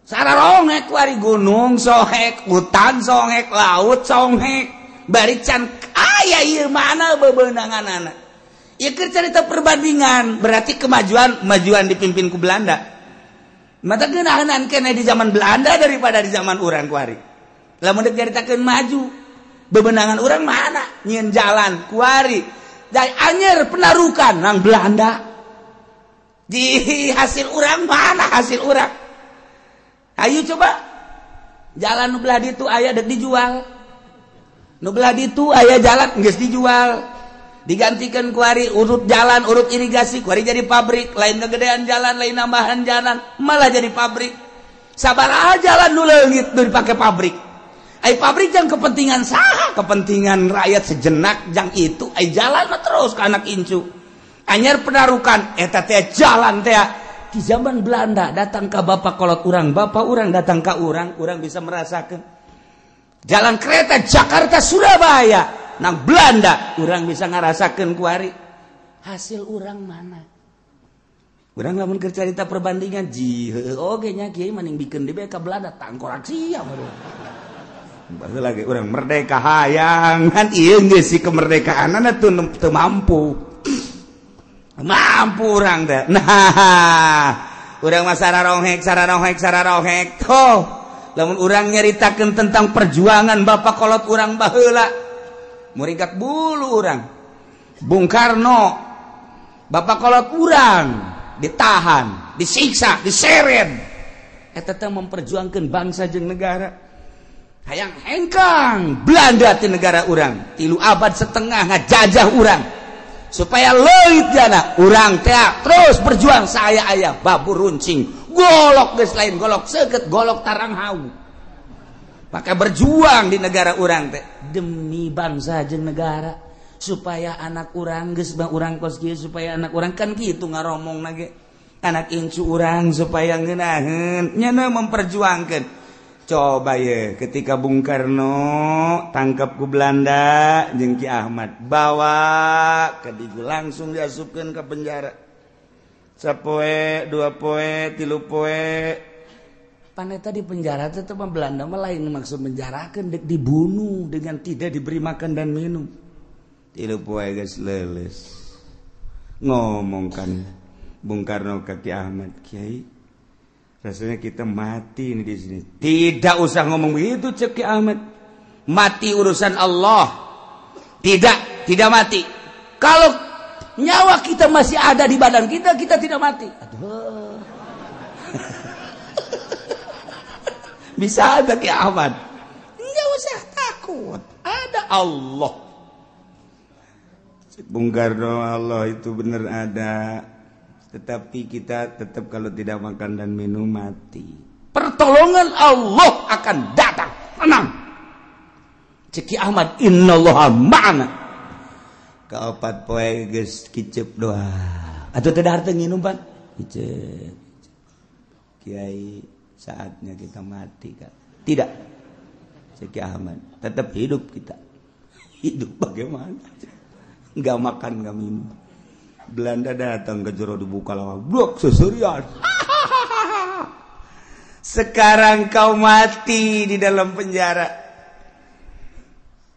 Sararonghek kuari gunung songhek, hutan songhek, laut songhek. Bari can aya ieu mana bebeunanganana. Ieu keur carita perbandingan, berarti kemajuan dipimpin ku Belanda. Mata geunahan keneh di zaman Belanda daripada di zaman urang kuari. Lamun deuk caritakeun maju, bebenangan urang mana? Nyieun jalan kuari. Dari anyer penarukan nang Belanda. Di hasil urang mana hasil urang? Ayo coba. Jalan nu belah ditu aya deuk dijual. Nu belah ditu aya jalan geus dijual. Digantikan kuari urut jalan, urut irigasi, kuari jadi pabrik, lain kegedean jalan, lain nambahan jalan, malah jadi pabrik. Sabaraha jalan nu leungit nu dipake pabrik. Ai pabrik jang kepentingan saha, kepentingan rakyat sejenak jang itu, ai jalan mah terus ke anak incu. Anyar penarukan eta teh jalan teh di zaman Belanda datang ke bapak kolot urang, bapak urang datang ke urang, urang bisa merasakan jalan kereta Jakarta Surabaya nang Belanda, urang bisa ngarasakeun kuari. Hasil urang mana? Urang lamun keur carita perbandingan ji heueuh oge nya kiai maning bikeun deui ka Belanda tangkorak sia baru. Baheula lagi urang merdeka hayang kan ieu geus si kemerdekaanana teu mampu. Mampu urang teh. Nah, urang mah sararonghek sararonghek sararonghek. Tuh, Lamun urang nyaritakeun tentang perjuangan bapak kolot urang baheula, muringkak bulu urang. Bung Karno, bapak kolot urang ditahan, disiksa, diseret. Eta teh memperjuangkeun bangsa jeung negara. Hayang hengkang Belanda ti negara urang, 3,5 abad ngajajah urang. Supaya leuit jana urang teh terus berjuang saya ayah babur runcing. Golok geus lain golok seukeut, golok tarang hau. Maka berjuang di negara urang teh demi bangsa jeung negara supaya anak urang geus urang kos kieu, supaya anak urang kan kitu ngaromongna ge. Anak incu urang supaya ngeunaheun nya memperjuangkeun. Coba ye ketika Bung Karno tangkap ku Belanda jeung Ki Ahmad bawa ke digu langsung diasupkeun ke penjara. Sapoe, 2 poe, 3 poe. Paneta di penjara teh mah Belanda mah lain maksud menjarakeun, dek dibunuh dengan tidak diberi makan dan minum. 3 poe geus leuleus. Ngomong kan Bung Karno ke Ki Ahmad, "Kiai, rasanya kita mati ini di sini." Tidak usah ngomong begitu, cek Ki Ahmad. Mati urusan Allah. Tidak, tidak mati. Kalau nyawa kita masih ada di badan kita, kita tidak mati. Aduh. Bisa ada Ki Ahmad. Enggak usah takut. Ada Allah. Bung Karno, Allah itu benar ada. Tetapi kita tetap kalau tidak makan dan minum mati. Pertolongan Allah akan datang. Tenang. Cek Ki Ahmad, innallaha ma'ana. Kaopat poe geus kicep doa. Atau tidak harta nginum pan? Kicep. Kiai, saatnya kita mati kak. Tidak. Cek Ki Ahmad, tetap hidup kita. Hidup bagaimana? Enggak makan, enggak minum. Belanda datang ke jero dibuka lawang, blok seserian. Sekarang kau mati di dalam penjara.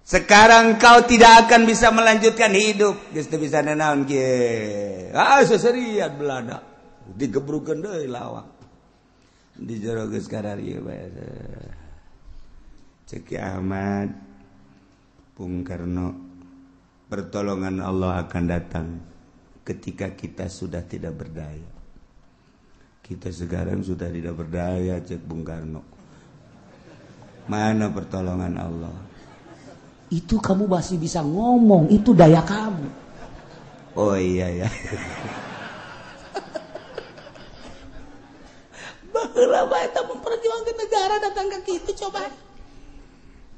Sekarang kau tidak akan bisa melanjutkan hidup. Geus teu bisa nanaon kieu. Ah seserian Belanda. Digebrukeun deui lawang. Di jero geus kararieu bae. Cek Ki Ahmad, Bung Karno, pertolongan Allah akan datang ketika kita sudah tidak berdaya. Kita sekarang sudah tidak berdaya, cek Bung Karno. Mana pertolongan Allah? Itu kamu masih bisa ngomong, itu daya kamu. Oh iya ya. Baheula bae eta memperjuangkan negara datang ke kitu coba.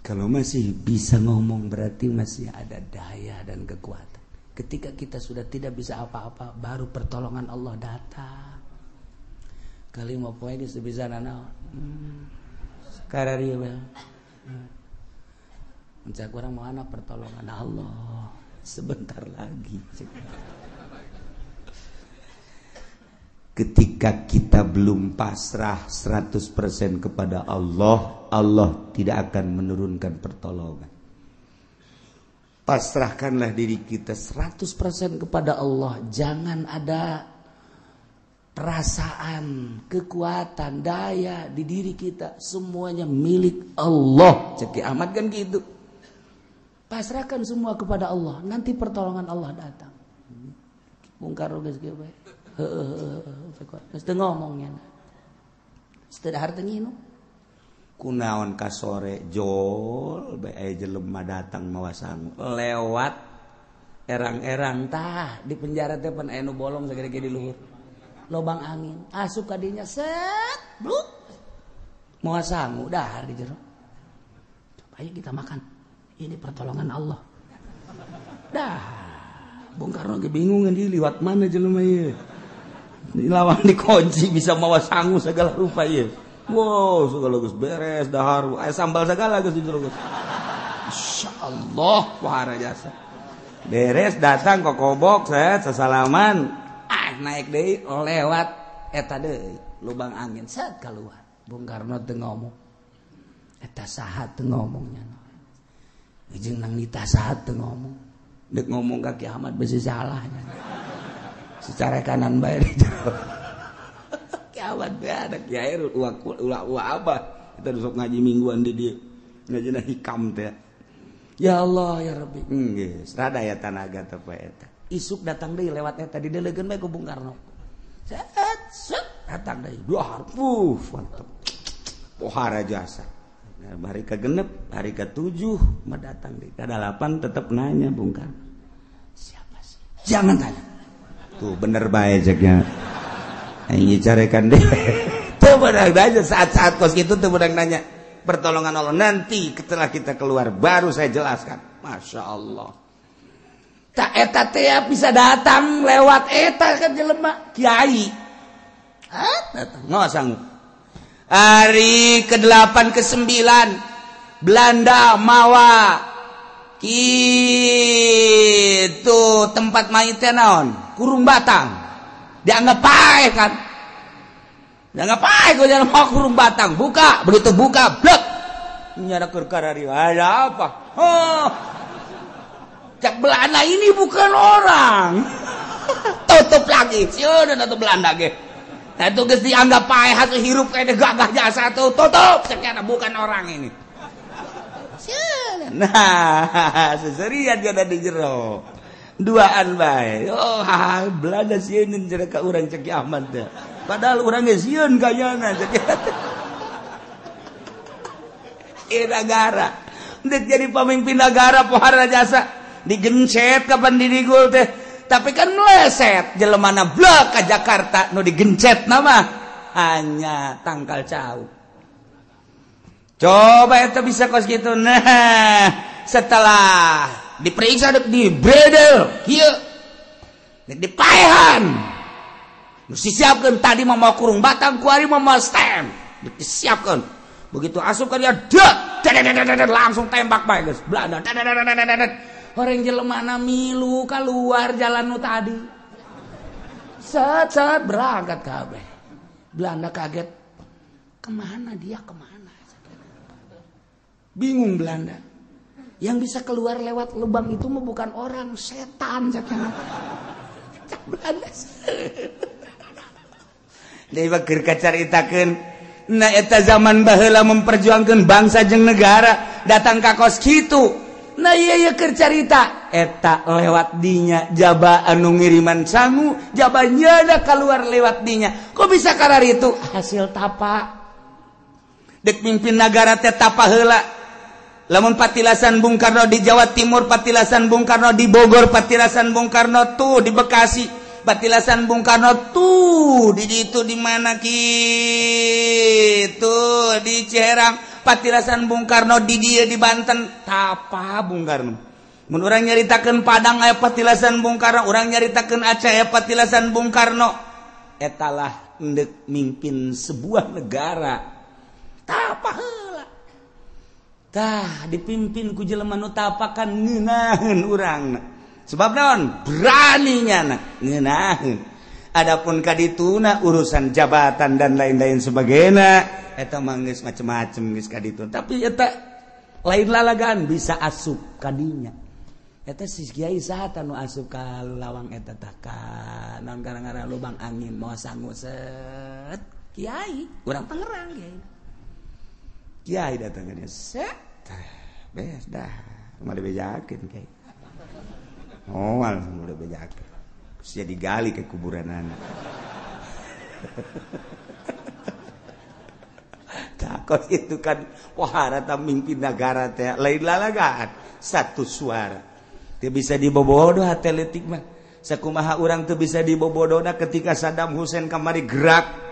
Kalau masih bisa ngomong berarti masih ada daya dan kekuatan. Ketika kita sudah tidak bisa apa-apa, baru pertolongan Allah datang. Kali mau poe geus bisa nanaon. Sekarang ieu bae. Mencak orang mau anak pertolongan Allah sebentar lagi. Ketika kita belum pasrah 100% kepada Allah, Allah tidak akan menurunkan pertolongan. Pasrahkanlah diri kita 100% kepada Allah. Jangan ada perasaan, kekuatan, daya di diri kita. Semuanya milik Allah. Cek Ki Ahmad kan gitu. Pasrahkan semua kepada Allah, nanti pertolongan Allah datang. Bung Karno geus kieu bae. Heueuh geus teu ngomongnya. Geus teu dahar teu nginum. Kunaon ka sore jol bae aya jelema datang mawa sangu lewat erang-erang tah di penjara teh pan aya nu bolong sagede-gede di luhur. Lobang angin asup ka dinya set bluk. Mawa sangu dahar di jero. Coba ayo kita makan. Ini pertolongan Allah. Dah, Bung Karno ge bingung di liwat mana jelema ieu. Lawan dikunci bisa mawa sangu segala rupa ieu. Wow, segala geus beres dahar, aya sambal segala geus di jero geus. Insyaallah wahara jasa. Beres datang kokobok set sasalaman. Ah, naik deui lewat eta deui lubang angin set keluar. Bung Karno teu ngomong. Eta saha teu ngomongnya. Jeung nang nita saha teu ngomong. Dek ngomong ka Ki Ahmad besi salahnya. Secara kanan bae di jero. Ki Ahmad bae ada kiai ulah ulah apa. Kita sok ngaji mingguan di dieu. Ngajina hikam teh. Ya Allah ya Rabbi. Geus rada ya tanaga teh poe eta. Isuk datang deui lewat eta didelegeun bae ku Bung Karno. Set set datang deui. Dua harpuh mantep. Pohara jasa. Nah, hari ke-6, hari ke-7 mah datang deui. Ka-8 tetep nanya Bung Karno. Siapa sih? Jangan tanya. Tuh bener bae ceknya. Aing carekan deh. Teu beunang nanya saat-saat kos kitu teu beunang nanya. Pertolongan Allah nanti setelah kita keluar baru saya jelaskan. Masya Allah. Tak eta teh bisa datang lewat eta kan jelema kiai. Hah? Datang nggak sanggup. Hari ke-8 ke-9 Belanda mawa kitu tempat mayit teh naon? Kurung batang. Dianggap paeh kan. Dianggap paeh ku jalan mau kurung batang. Buka, begitu buka, blek. Nyana keur karari ada apa? Oh. Cak Belanda ini bukan orang. Tutup lagi. Sieun atuh Belanda ge. Nah itu geus dianggap paeh atuh hirup kene gagah jasa tuh. Tutup cek bukan orang ini. Sieun. Nah, seserian ada di jero. Duaan bae. Oh, Belanda sieun jero ka urang cek Ahmad teh. Padahal urang ge sieun kayana cek. Negara. Dek jadi pemimpin negara pohara jasa. Digencet kapan didigul teh tapi kan meleset jelemana blek ke Jakarta nu digencet nama hanya tangkal cau. Coba itu bisa kos gitu. Nah setelah diperiksa di bredel kieu dipaehan nu disiapkeun tadi mah mau kurung batang kuari mah mau stem disiapkeun begitu asup ka dia dek langsung tembak bae geus Belanda. Orang jelemana milu keluar jalan nu tadi. Set set berangkat kabeh. Belanda kaget. Kemana dia kemana? Bingung Belanda. Yang bisa keluar lewat lubang itu mah bukan orang, setan cak Belanda. Deui mah keur kacaritakeun. Nah eta zaman baheula memperjuangkeun bangsa jeung negara datang ka kos kitu. Nah iya iya keur carita eta lewat dinya jaba anu ngiriman sangu jaba nyada keluar lewat dinya kok bisa karar itu hasil tapa dek mimpin nagara teh tapa heula lamun patilasan Bung Karno di Jawa Timur, patilasan Bung Karno di Bogor, patilasan Bung Karno tuh di Bekasi, patilasan Bung Karno tuh di itu di mana kitu di Ciherang, patilasan Bung Karno di dia di Banten, tapa Bung Karno. Mun urang nyaritakeun Padang aya patilasan Bung Karno, urang nyaritakeun Aceh aya patilasan Bung Karno. Etalah endek mimpin sebuah negara. Tapa heula. Tah dipimpin ku jelema nu tapakan ngeunaheun urangna. Sebab naon? Berani nyana ngeunaheun. Adapun kadituna urusan jabatan dan lain-lain sebagainya eta mah geus macem-macem geus kaditu. Tapi eta lain lalagaan bisa asup kadinya. Eta si kiai saha nu asup ka lawang eta tah ka naon gara-gara lubang angin moal sangu set kiai urang Tangerang kiai. Kiai datang ka dia set beres dah mah dibejakeun kiai. Moal udah bejakeun. Terus jadi gali ke kuburan anak. Takut itu kan wahara mimpin negara teh lain lalagaan satu suara. Teu bisa dibobodo hate leutik mah. Sakumaha urang teu bisa dibobodona ketika Saddam Hussein kamari gerak.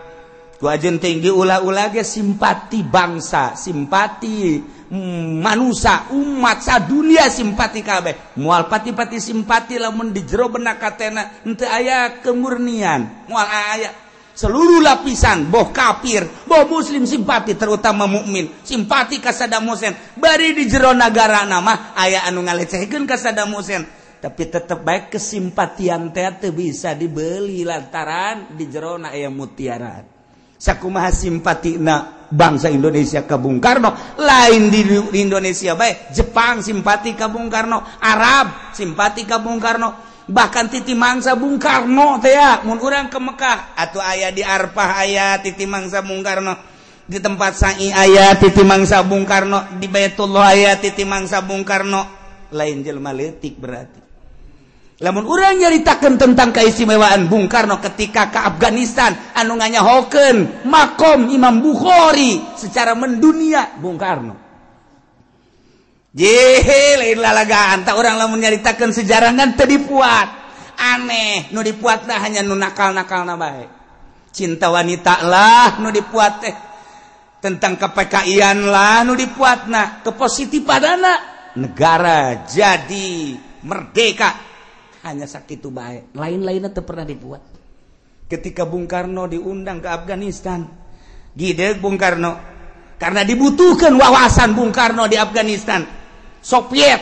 Ku ajeun tinggi ulah-ulah ge simpati bangsa, simpati manusia, umat sadunia simpati kabeh. Moal pati-pati simpati lamun di jero benak katena henteu aya kemurnian, moal aya. Seluruh lapisan, boh kafir, boh muslim simpati terutama mukmin, simpati ka Saddam Hussein. Bari di jero nagara mah aya anu ngalecehkeun ka Saddam Hussein, tapi tetep baik kesimpatian teh teu bisa dibeli lantaran di jero na aya mutiara. Sakumaha simpatina bangsa Indonesia ka Bung Karno, lain di Indonesia bae, Jepang simpati ka Bung Karno, Arab simpati ka Bung Karno, bahkan titi mangsa Bung Karno teh ya, mun urang ke Mekah atuh aya di Arfah aya titi mangsa Bung Karno. Di tempat sa'i aya titi mangsa Bung Karno, di Baitullah aya titi mangsa Bung Karno. Lain jelema leutik berarti. Lamun urang nyaritakeun tentang keistimewaan Bung Karno ketika ke Afghanistan anu nganyahokeun makom Imam Bukhari secara mendunia Bung Karno. Jehe lain lalagaan tak urang lamun nyaritakeun sejarah ngan teu dipuat. Aneh, nu dipuatna hanya nu nakal-nakalna bae. Cinta wanita lah nu dipuat teh. Tentang ke-PKI-an lah nu dipuatna, kepositifanana negara jadi merdeka. Hanya sakitu bae, lain-lainnya teu pernah dibuat. Ketika Bung Karno diundang ke Afghanistan, gideg Bung Karno karena dibutuhkan wawasan Bung Karno di Afghanistan, Soviet,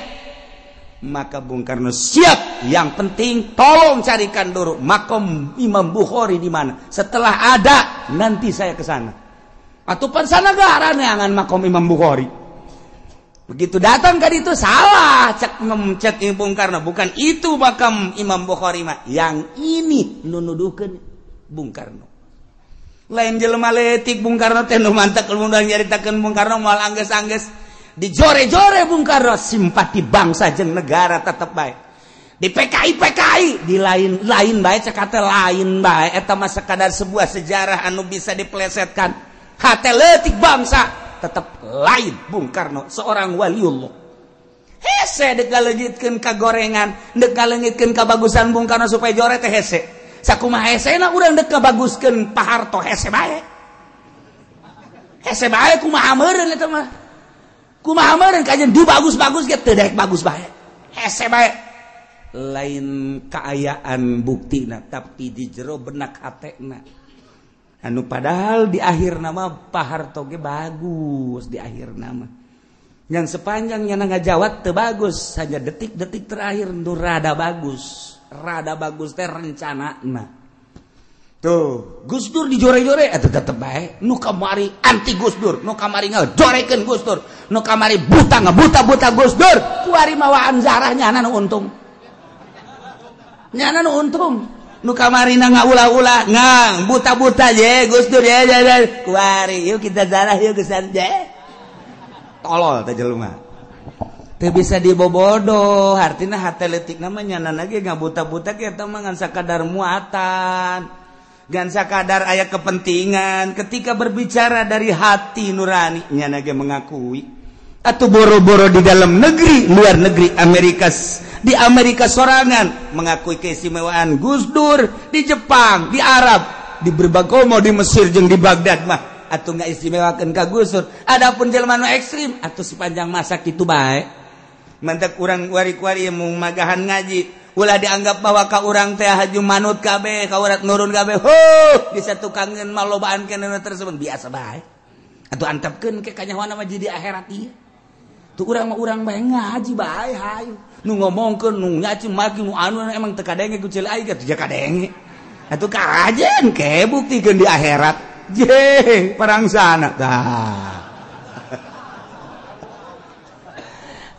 maka Bung Karno siap. Yang penting tolong carikan dulu makom Imam Bukhari di mana. Setelah ada nanti saya ke sana. Atau pansanagara neangan makom Imam Bukhari. Begitu datang ke itu salah cek cek Bung Karno, bukan itu makam Imam Bukhari mah, yang ini nu nuduhkeun Bung Karno. Lain jelema leutik Bung Karno teh nu mantak mun nyaritakeun Bung Karno moal anggeus-anggeus dijore-jore Bung Karno simpati bangsa jeung negara tetep bae. Di PKI PKI di lain-lain bae cek kata lain bae eta mah sekadar sebuah sejarah anu bisa dipelesetkan. Hate leutik bangsa tetap lain Bung Karno seorang waliullah. Hese dek ngaleungitkeun ka gorengan, dek ngaleungitkeun kabagusan Bung Karno supaya jore teh hese. Sakumaha hesena urang dek ngabaguskeun Pak Harto hese bae. Hese bae kumaha meureun eta mah. Kumaha meureun kajeun dibagus-bagus ge teu daek bagus bae. Hese bae. Lain kaayaan buktina tapi di jero benak hatena. Anu padahal di akhir nama Pak Harto ge bagus di akhir nama. Yang sepanjang nyana ngajawat teu bagus, hanya detik-detik terakhir nu rada bagus. Rada bagus teh rencanana. Tuh, Gus Dur dijore-jore atuh tetep bae. Nu kamari anti Gus Dur, nu kamari ngajorekeun Gus Dur, nu kamari buta ngabuta-buta Gus Dur. Kuari mawaan zarah nyana nu untung. Nyana nu untung. Nu kamarina ngaulah-ulah ngang buta-buta je Gus Dur ya ya kuari yuk kita zarah yuk geus je. Tolol teh jelema. Teu bisa dibobodo, artina hate leutik mah nyana ge ngabuta-buta ge eta mah ngan sakadar muatan. Ngan sakadar aya kepentingan ketika berbicara dari hati nurani nyana ge mengakui. Atau boro-boro di dalam negeri, luar negeri Amerika, di Amerika sorangan mengakui keistimewaan Gus Dur, di Jepang, di Arab, di berbagai mau di Mesir jeung di Baghdad mah atuh nggak istimewakeun ka Gus Dur. Adapun jelema nu ekstrim atuh sepanjang masa kitu bae. Mantak urang wari-wari mung magahan ngaji, ulah dianggap bahwa ka urang teh haju manut kabeh, ka urang nurun kabeh. Huh, bisa tukangeun mah lobaan keneh tersebut biasa bae. Atuh antepkeun ke kanyahoana mah jadi akhirat ieu. Tuh urang mah urang bae ngaji bae hayu. Nu ngomongkeun nu nyaci maki nu anu emang teu kadenge ku ceul aing atuh ja kadenge. Atuh kajen ke buktikeun di akhirat. Je, parang sana tah.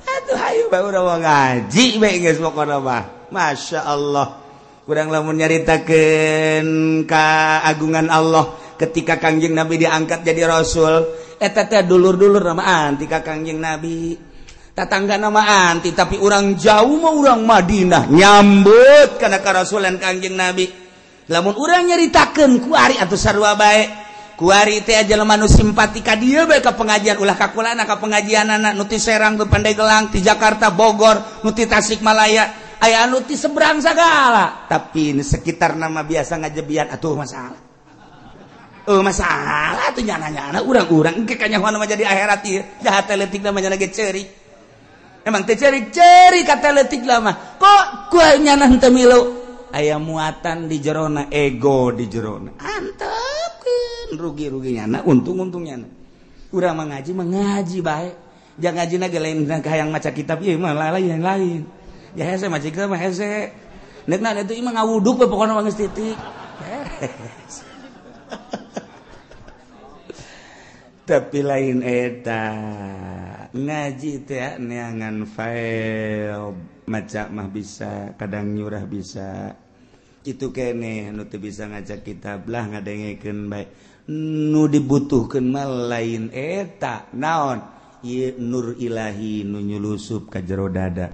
Atuh hayu bae urang mah ngaji bae geus pokona mah. Masya Allah. Urang lamun nyaritakeun kaagungan Allah ketika Kangjeng Nabi diangkat jadi rasul, eta teh dulur-dulur nama anti ka Kangjeng Nabi, tatangga nama anti, tapi urang jauh mah urang Madinah nyambut kana karasulan Kangjeng Nabi. Lamun urang nyaritakeun kuari atuh sarua bae, kuari teh jelema nu simpati ka dieu bae ka pengajian ulah ka kulana ka pengajianana nu ti Serang nu Pandeglang ti Jakarta Bogor nu ti Tasikmalaya aya anu ti seberang sagala, tapi ini sekitar nama biasa ngajebian atuh masalah. Masalah tuh nyana-nyana urang-urang engke kanyahoan mah jadi akhirat ieu jahat leutik mah nyana ge ceurik. Emang teu ceurik-ceurik kata leutik mah. Kok ku nyana henteu milu? Aya muatan di jerona, ego di jerona. Antepkeun rugi-rugi nyana, untung-untung nyana. Urang mah ngaji bae. Jangan ngajina ge lain hayang maca kitab ieu mah lain lain. Ya hese maca kitab mah hese. Neukna itu ieu mah ngawuduk we pokona mah geus titik. Tapi lain eta ngaji teh neangan file maca mah bisa, kadang nyurah bisa. Itu kene nu teu bisa ngajak kitab lah ngadengekeun bae. Nu dibutuhkeun mah lain eta naon ieu nur ilahi nu nyulusup ka jero dada.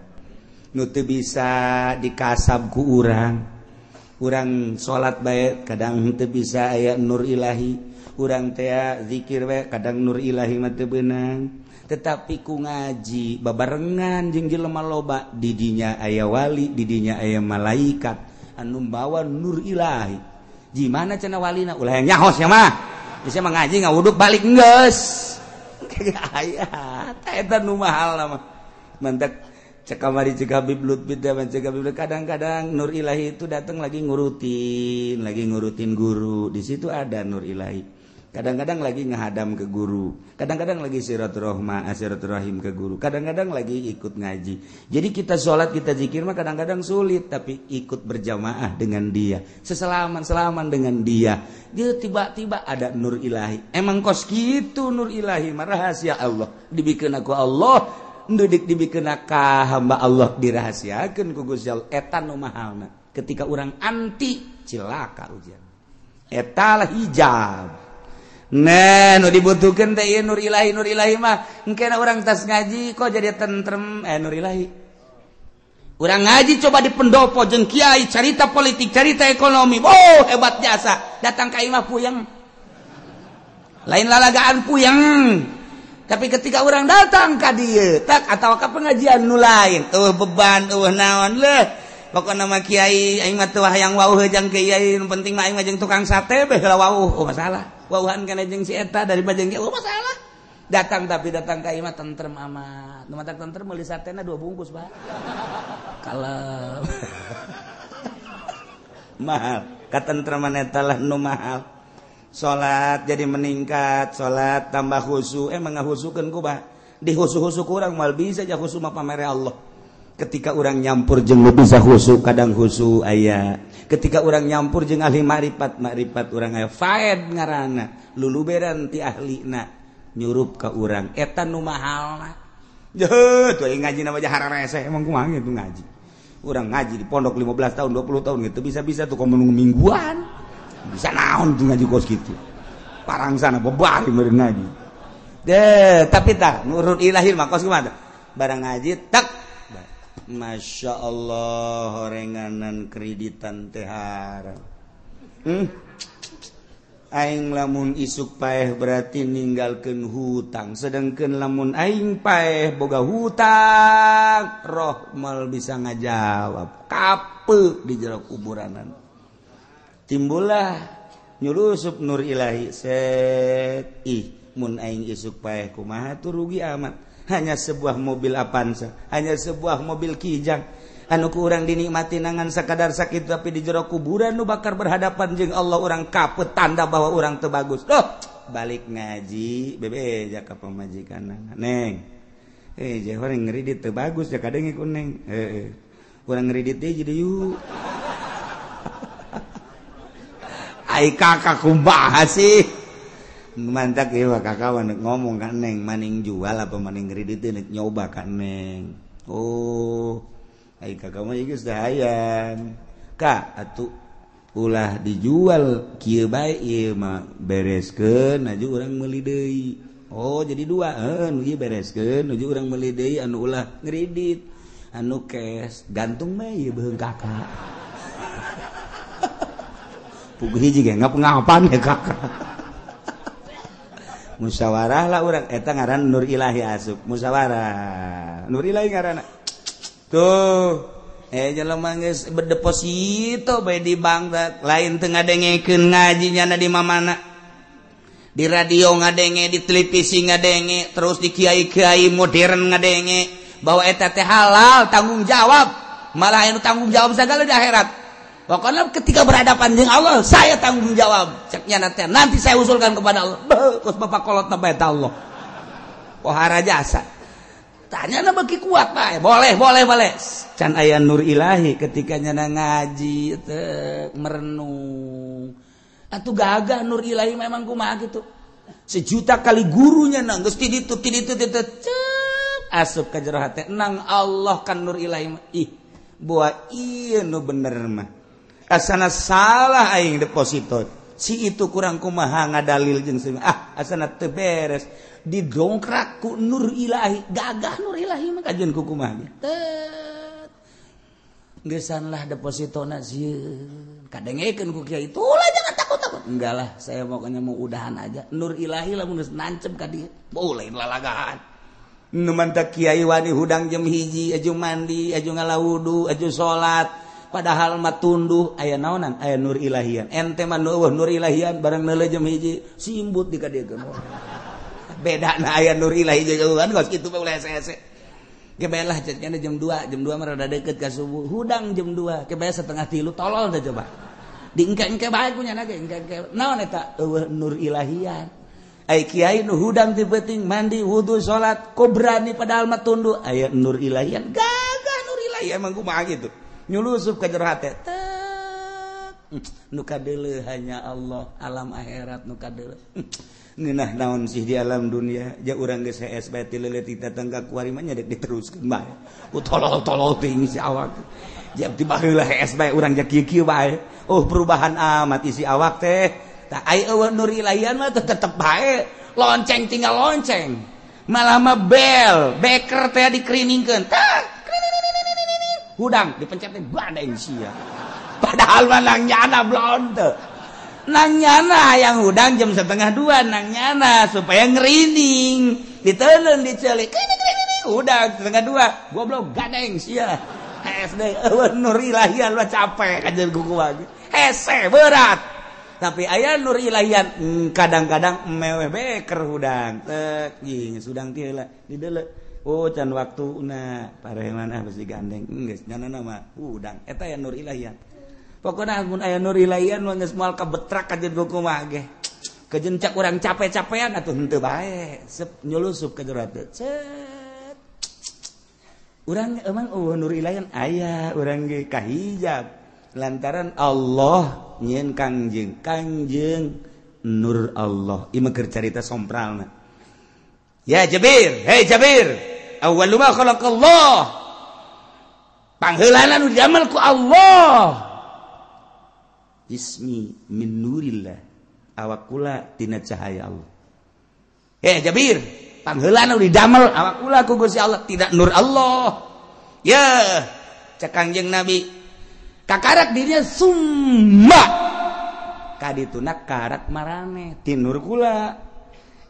Nu teu bisa dikasab ku urang. Urang salat bae kadang teu bisa aya nur ilahi. Urang teh zikir bae kadang nur ilahi mah teu beunang. Tetapi ku ngaji babarengan jeung jelema loba didinya aya wali, didinya aya malaikat anu bawa nur ilahi. Gimana cenah walina ulah yang nyahos ya mah bisa mengaji ngawuduk balik geus kagak aya eta nu mahal mah mantak cek kamari cek Habib Lutfi teh cek Habib kadang-kadang nur ilahi itu datang lagi ngurutin guru di situ ada nur ilahi. Kadang-kadang lagi ngahadam ke guru, kadang-kadang lagi silaturahim ke guru, kadang-kadang lagi ikut ngaji. Jadi kita sholat, kita zikir mah kadang-kadang sulit, tapi ikut berjamaah dengan dia, seselaman-selaman dengan dia. Dia tiba-tiba ada nur ilahi. Emang kos gitu nur ilahi mah rahasia Allah. Dibikeun aku Allah, ndudik dibikeun ka hamba Allah dirahasiakeun ku Gusti Allah. Eta nu mahalna. Ketika urang anti cilaka ujian. Eta lah hijab. Nah, nu dibutuhkeun teh ieu nur ilahi mah. Engkena urang tas ngaji kok jadi tentrem nur ilahi. Urang ngaji coba di pendopo jeung kiai carita politik, carita ekonomi. Oh, hebat jasa. Datang ka imah puyeng. Lain lalagaan puyeng. Tapi ketika urang datang ka dieu, tak atawa ka pengajian nu lain, eueuh beban, eueuh naon leuh. Pokona mah kiai aing mah teu hayang wauh jeung kiai, nu penting mah aing mah jeung tukang sate beh heula wauh. Oh, masalah. Wauhan kana jeung si eta daripada jeung oh masalah. Datang tapi datang ka imah tentrem amat. Nu matak tentrem meuli satena 2 bungkus, Pak. Kalem. Mahal. Katentreman eta lah nu mahal. Salat jadi meningkat, salat tambah khusyuk, emang ngahusukeun ku bah. Dihusu-husu kurang mal bisa ja khusyuk mah pamere Allah. Ketika orang nyampur jeung nu bisa khusyuk kadang khusyuk aya. Ketika orang nyampur jeung ahli makrifat, makrifat urang aya faed ngaranna, luluberan ti ahlina nyurup ka urang eta nu mahalna. Jeuh, tuh ngaji na mah hararese emang kumaha gitu ngaji. Urang ngaji di pondok 15 tahun, 20 tahun gitu bisa-bisa tuh komo mingguan. Bisa naon tuh ngaji kos kitu. Parangsana bebari meureun ngaji. Deh, tapi tah nurut ilahi mah kos kumaha. Barang ngaji tak Masya Allah horenganan kreditan teh haram. Aing lamun isuk paeh berarti ninggalkeun hutang. Sedangkan lamun aing paeh boga hutang, roh mal bisa ngajawab. Kape di jero kuburanan. Timbullah nyulusup nur ilahi set ih mun aing isuk paeh kumaha tuh rugi amat. Hanya sebuah mobil Avanza, hanya sebuah mobil Kijang anu ku urang dinikmati nangan sakadar sakit tapi di jero kuburan nu bakar berhadapan jeung Allah urang kapet tanda bahwa urang teu bagus. Duh, balik ngaji bebe ja ka pamajikan neng. Eh jeung urang ngridit teu bagus ja kadenge ku neng. Heeh. Urang ngridit deui jadi yuk. Ai kakak kumaha sih? Mantak ieu kakak mah ngomong ka neng maning jual apa maning ngridit teh nyoba ka neng. Oh, ai kakak mah geus da hayang. Ka atuh ulah dijual kieu bae ieu mah bereskeun aju urang meuli deui. Oh, jadi dua heuh nu ieu bereskeun aju urang meuli deui anu ulah ngridit. Anu cash gantung mah ieu beuheung kakak. Puguh hiji ge ngap-ngapan ya kakak. Musyawarah lah urang eta ngaran nur ilahi asup musyawarah nur ilahi ngaranna tuh jelema geus berdeposito bae di bank lain teu ngadengekeun ngaji nyana di mamana di radio ngadenge di televisi ngadenge terus di kiai-kiai modern ngadenge bahwa eta teh halal tanggung jawab malah anu tanggung jawab sagala di akhirat. Pokoknya ketika berhadapan dengan Allah, saya tanggung jawab. Ceknya nanti saya usulkan kepada Allah. Beuh, kos bapak kolot na bae Allah. Pohara jasa. Tanya na beki kuat bae. Boleh, boleh, boleh. Can aya nur ilahi ketika nyana ngaji teu merenung. Atuh gagah nur ilahi memang kumaha gitu. Sejuta kali gurunya nang geus ti ditu ti ditu ti cep asup ka jero hate nang Allah kan nur ilahi mah. Ih, buah ieu nu bener mah. Asana salah aing deposito. Si itu kurang kumaha ngadalil jeung si ah asana teu beres didongkrak ku nur ilahi, gagah nur ilahi mah kajian ku kumaha. Tet. Geusan lah depositona sieun. Kadengekeun ku kiai, "Tulah jangan takut-takut." Enggak lah, saya pokoknya mau udahan aja. Nur ilahi lamun geus nancep ka dieu, boleh lalagahan. Nu mantak kiai wani hudang jam 1, aju mandi, aju ngala wudu, aju salat. Padahal mah tunduh aya naonan, aya nur ilahian. Ente mah eueuh nur ilahian barang neuleuh jam 1 simbut di ka dieu. Beda na aya nur ilahi jauhan geus kitu bae ulah hese-hese. Ge bae lah ceknya jam 2, jam 2 mah rada deukeut ka subuh. Hudang jam 2, ge bae 2:30 tolol teh coba. Diengke-engke bae ku nya ge engke-engke. Naon eta eueuh nur ilahian. Ai kiai nu hudang ti peuting mandi wudu salat kok berani padahal mah tunduh aya nur ilahian. Gagah nur ilahi emang kumaha kitu. Nyulusup ka jero hate. Nu kadeuleuh hanya Allah, alam akhirat nu kadeuleuh. Ngeunah naon sih di alam dunia, ja urang geus hees bae ti leuleut datang ka kuari mah nya dek diteruskeun bae. Ku tolol-tolol teuing si awak. Ja ti baheula hees bae urang ja kieu-kieu bae. Oh perubahan amat isi awak teh. Tah ai eueuh nur ilahian mah tetep bae. Lonceng tinggal lonceng. Malah mah bel, beker teh dikriningkeun. Tah hudang dipencet teh badeng sia. Padahal mah nang nyana blon teu. Nang nyana yang hudang jam 1:30 nang nyana supaya ngerining. Diteuleun dicelik. Hudang 1:30 goblok gadeng sia. Hese deui eueuh nur ilahian mah capek kajeun kuku lagi. Hese berat. Tapi aya nur ilahian kadang-kadang meweh beker hudang. Tek jeung hudang teh heula dideuleu. Oh can waktuna pareman ah besi gandeng geus nyana mah hudang eta aya nur ilahian. Pokona mun aya nur ilahian mah geus moal kabetrak kajeun kumaha ge. Kejencak urang capek-capean atuh henteu bae. Sep nyulusup ka jero hate. Cet. Urang emang eueuh nur ilahian aya urang ge kahijab lantaran Allah nyieun Kangjeng, Kangjeng nur Allah. Ieu mah keur carita sompralna. Ya Jabir, hei Jabir, awwalu ma khalaqallah. Pangheulana nu didamel ku Allah. Ismi min nurillah, awak kula tina cahaya Allah. Hei Jabir, pangheulana nu didamel awak kula ku Gusti Allah tidak nur Allah. Ya, cek Kangjeng Nabi, kakarak dirinya summa. Kadituna karak marane ti nur kula.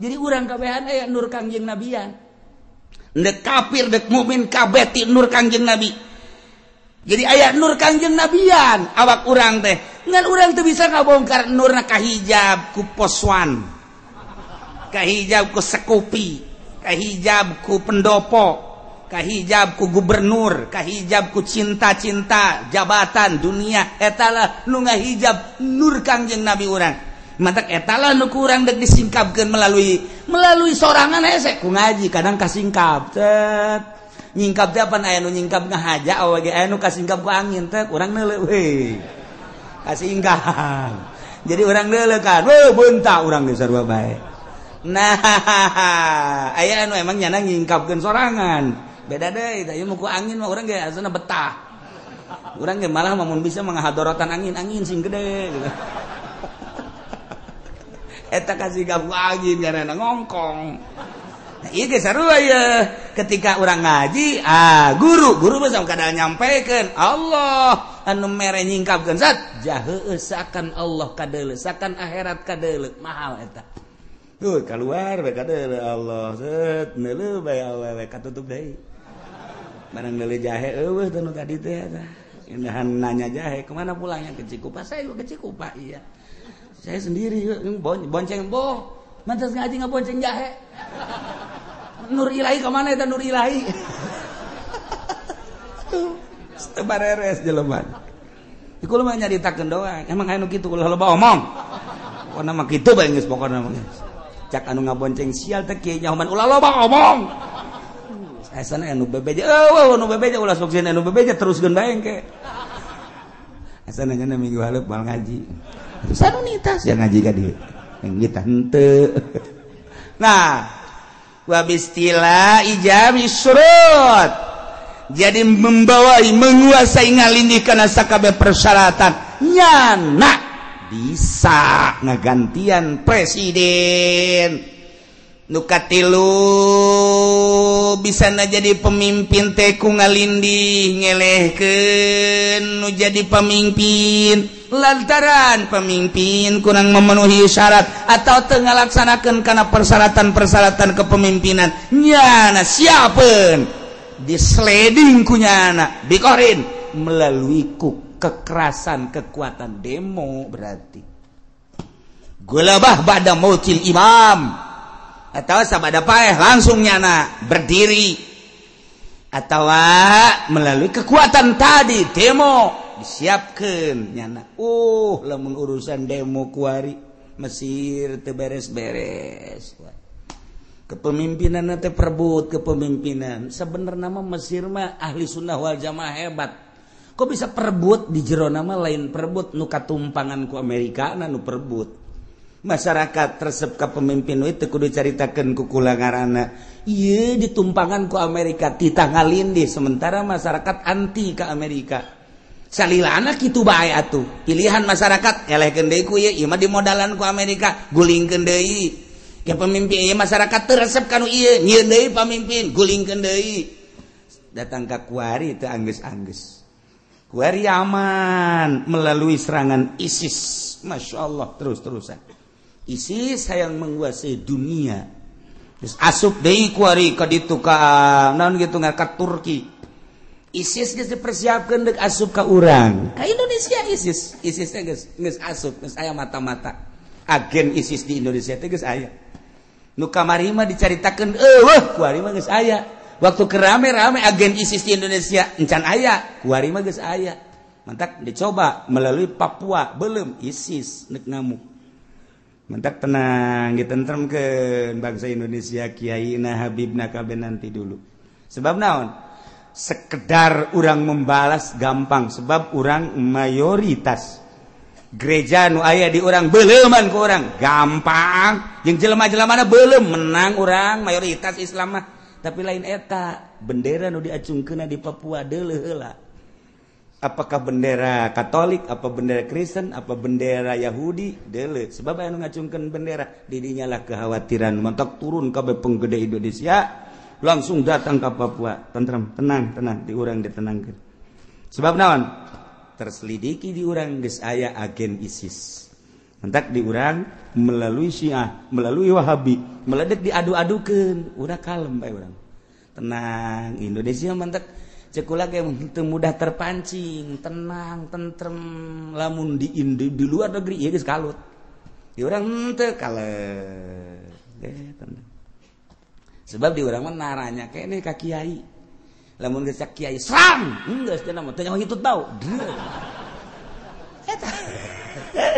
Jadi urang kabehan aya nur Kangjeng Nabian. Dek kafir dek mukmin kabeh ti nur Kangjeng Nabi. Jadi aya nur Kangjeng Nabian awak urang teh. Ngan urang teu bisa ngabongkar nurna kahijab ku poswan. Kahijab ku sekupi, kahijab ku pendopo, kahijab ku gubernur, kahijab ku cinta-cinta, jabatan dunia eta lah nu ngahijab nur Kangjeng Nabi urang. Mantak eta lah nu kurang dek disingkapkeun melalui sorangan hese ku ngaji kadang kasingkap cet nyingkap teh apan aya nu nyingkap ngahaja awe ge aya nu kasingkap ku angin teh urang neuleuh we kasingkap jadi urang neuleuh kan we beunta urang geus sarua bae. Nah aya anu emang nyana nyingkapkeun sorangan beda deui tah ieu mah ku angin mah urang ge asana betah urang ge malah mun bisa mangahadorotan angin angin sing gede gitu. Eta kasih gabu angin karena ngongkong. Nah, ieu ge sarua ye. Ketika urang ngaji, ah guru mah kadang nyampaikan Allah anu mere nyingkapkeun zat jaheueuh sakan Allah kadeuleuh, sakan akhirat kadeuleuh, mahal eta. Tuh keluar bae kadeuleuh Allah, set neuleuh bae awewe katutup deui. Barang neuleuh jahe eueuh teh nu tadi teh eta. Indahan nanya jahe, kemana pulangnya ke Cikupa? Saya ke Cikupa, iya. Saya sendiri bonceng boh, mantas ngaji ngabonceng jahe. Nur ilahi kemana eta nur ilahi? Teu bareres jelema. Iku mah nyaritakeun doang. Emang aya nu kitu ulah loba omong. Pokona mah kitu bae geus pokona mah. Cak anu ngabonceng sial teh kieu nyahoman ulah loba omong. Asana anu bebeja, eueuh anu bebeja ulah sok sieun anu bebeja teruskeun bae engke. Asana nya minggu haleup moal ngaji. Sanunitas yang ngaji ka dieu. Yang kita henteu. Nah, wa bistila ijami surut. Jadi membawai menguasai ngalindih kana sakabeh persyaratan nyana Bisa ngagantian presiden. Nu katilu bisa na jadi pemimpin teh ku ngalindih ngelehkeun nu jadi pemimpin lantaran pemimpin kurang memenuhi syarat atau teu ngalaksanakeun kana persyaratan-persyaratan kepemimpinan nyana siapeun disleding ku nyana bikorin melalui ku kekerasan kekuatan demo berarti gulabah ba'da mautil imam atau sabada paeh langsung nyana berdiri atau melalui kekuatan tadi demo disiapkan nyana. Lamun urusan demo kuari Mesir teu beres-beres kepemimpinan teh perebut kepemimpinan. Sebenarnya mah Mesir mah ahli sunnah wal jamaah hebat, kok bisa perebut di jero nama lain perebut nu katumpangan ku Amerika na nu perebut. Masyarakat resep ka pemimpin itu kudu caritakeun ku kula ngaranna ieu ditumpangan ku Amerika titah ngalindih sementara masyarakat anti ka Amerika. Salilana kitu bae atuh pilihan masyarakat elehkeun deui ku ieu, ieu mah dimodalan ku Amerika gulingkeun deui. Ke pemimpin ieu masyarakat teu resep ka nu ieu nyieun deui pamimpin gulingkeun deui. Datang ka kuari teu anggeus-anggeus. Kuari aman melalui serangan ISIS. Masya Allah terus-terusan. ISIS yang menguasai dunia. Terus asup deui kuari ka ditu ka naon kitu ka Turki. ISIS geus dipersiapkeun deuk asup ka urang. Ka Indonesia ISIS, ISIS teh geus asup, geus aya mata-mata. Agen ISIS di Indonesia teh geus aya. Nu kamari mah dicaritakeun eueuh kuari mah geus aya. Waktu kerame-rame agen ISIS di Indonesia encan aya, kuari mah geus aya. Mantak dicoba melalui Papua belum ISIS nek ngamuk. Mentak tenang, ditentremkeun bangsa Indonesia, kiai na habibna kabeh nanti dulu. Sebab naon? Sekedar urang membalas gampang sebab urang mayoritas. Gereja nu aya di urang beleuman ku urang gampang. Jeung jelema-jelemana beuleum menang urang mayoritas Islam mah. Tapi lain eta, bendera nu diacungkeunna di Papua deuleuh heula. Apakah bendera Katolik, apa bendera Kristen, apa bendera Yahudi, deuleuh. Sebab anu ngacungkeun bendera, didinya lah kekhawatiran. Mantak turun kabeh penggede Indonesia, langsung datang ke Papua. Tentrem, tenang, tenang, di urang ditenangkeun. Sebab naon? Terselidiki di urang geus aya agen ISIS. Mantak di urang melalui Syiah, melalui Wahabi, meledek diadu-adukeun, udah kalem bae urang. Tenang, Indonesia mantak cekula ge teu mudah terpancing, tenang, tentrem. Lamun di luar negeri ieu geus kalut. Di urang henteu kalem. Tenang. Sebab di urang mah naranya keneh ka kiai. Lamun geus kiai serang, geus teh mah teu nyaho hitut bau. Eta.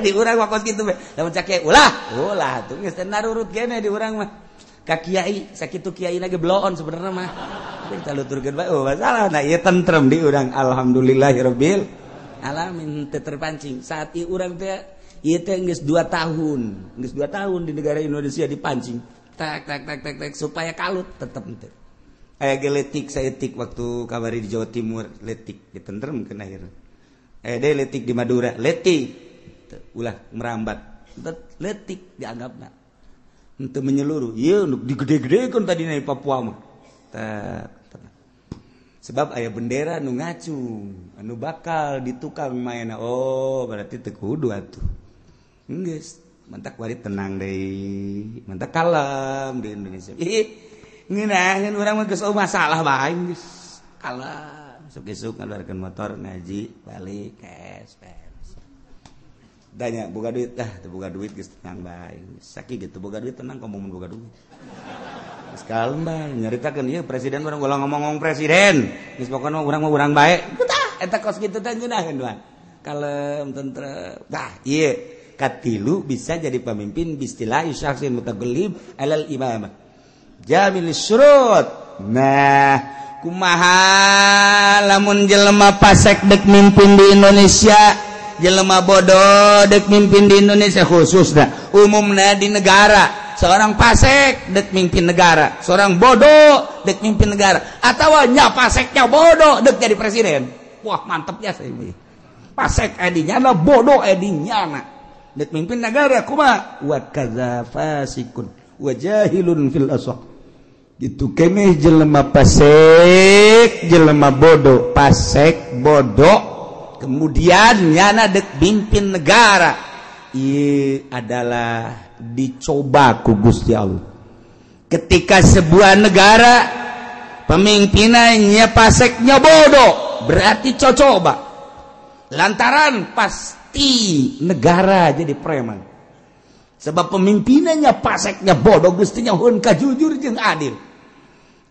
Di urang mah kos kitu we. Lamun cak kiai ulah, ulah tuh geus teh narurut keneh di urang mah. Ka kiai sakitu kiai na ge bloon sebenarnya mah. Kita luturkeun bae, oh masalah. Nah ieu tentrem di urang, alhamdulillahirabbil alamin, teu terpancing. Saat ieu urang teh ieu teh geus 2 tahun, geus 2 tahun di negara Indonesia dipancing. Tak tak tak tak tak supaya kalut tetep henteu. Aya ge letik saeutik waktu kabari di Jawa Timur, letik ditentremkeun akhirna. Aya deui letik di Madura, letik ulah merambat. Letik dianggapna. Henteu menyeluruh. Ieu nu digede-gedekeun tadina di Papua mah. Sebab aya bendera nu ngacung, anu bakal ditukang maena. Oh, berarti teu kudu atuh. Geus, mantak wari tenang deui, mantak kalem di Indonesia. Ih, ngeunaheun urang mah geus masalah bae geus. Kalem, isuk-isuk ngaluarkeun motor ngaji, balik cash. Tanya boga duit dah, teu boga duit geus tenang bae. Sakieu gitu boga duit tenang komo mun boga duit. Kalem bae nyaritakeun ieu presiden urang ulah ngomong-ngomong presiden. Geus pokona urang mah urang bae. Tah eta kos kitu teh ngeunaheun doang. Kalem tentrem. Tah ieu katilu bisa jadi pemimpin bistilah syakhsin mutagallib alal imamah. Jamil syurut. Nah, kumaha lamun jelema pasek dek mimpin di Indonesia, jelema bodoh dek mimpin di Indonesia khususna, umumna di negara. Seorang pasek dek mimpin negara, seorang bodoh dek mimpin negara, atau nya paseknya bodoh dek jadi presiden. Wah mantepnya saya ini. Pasek edinya na bodoh edinya na. Dek mimpin negara kumaha wa kadza fasikun wa jahilun fil asah. Gitu keneh jelema pasek, jelema bodoh, pasek bodoh, kemudian nyana dek mimpin negara. Ieu adalah dicoba ku Gusti Allah. Ketika sebuah negara pemimpinannya paseknya bodoh, berarti cocoba. Lantaran pasti negara jadi preman. Sebab pemimpinannya paseknya bodoh, gustinya hun kajujur jeung adil.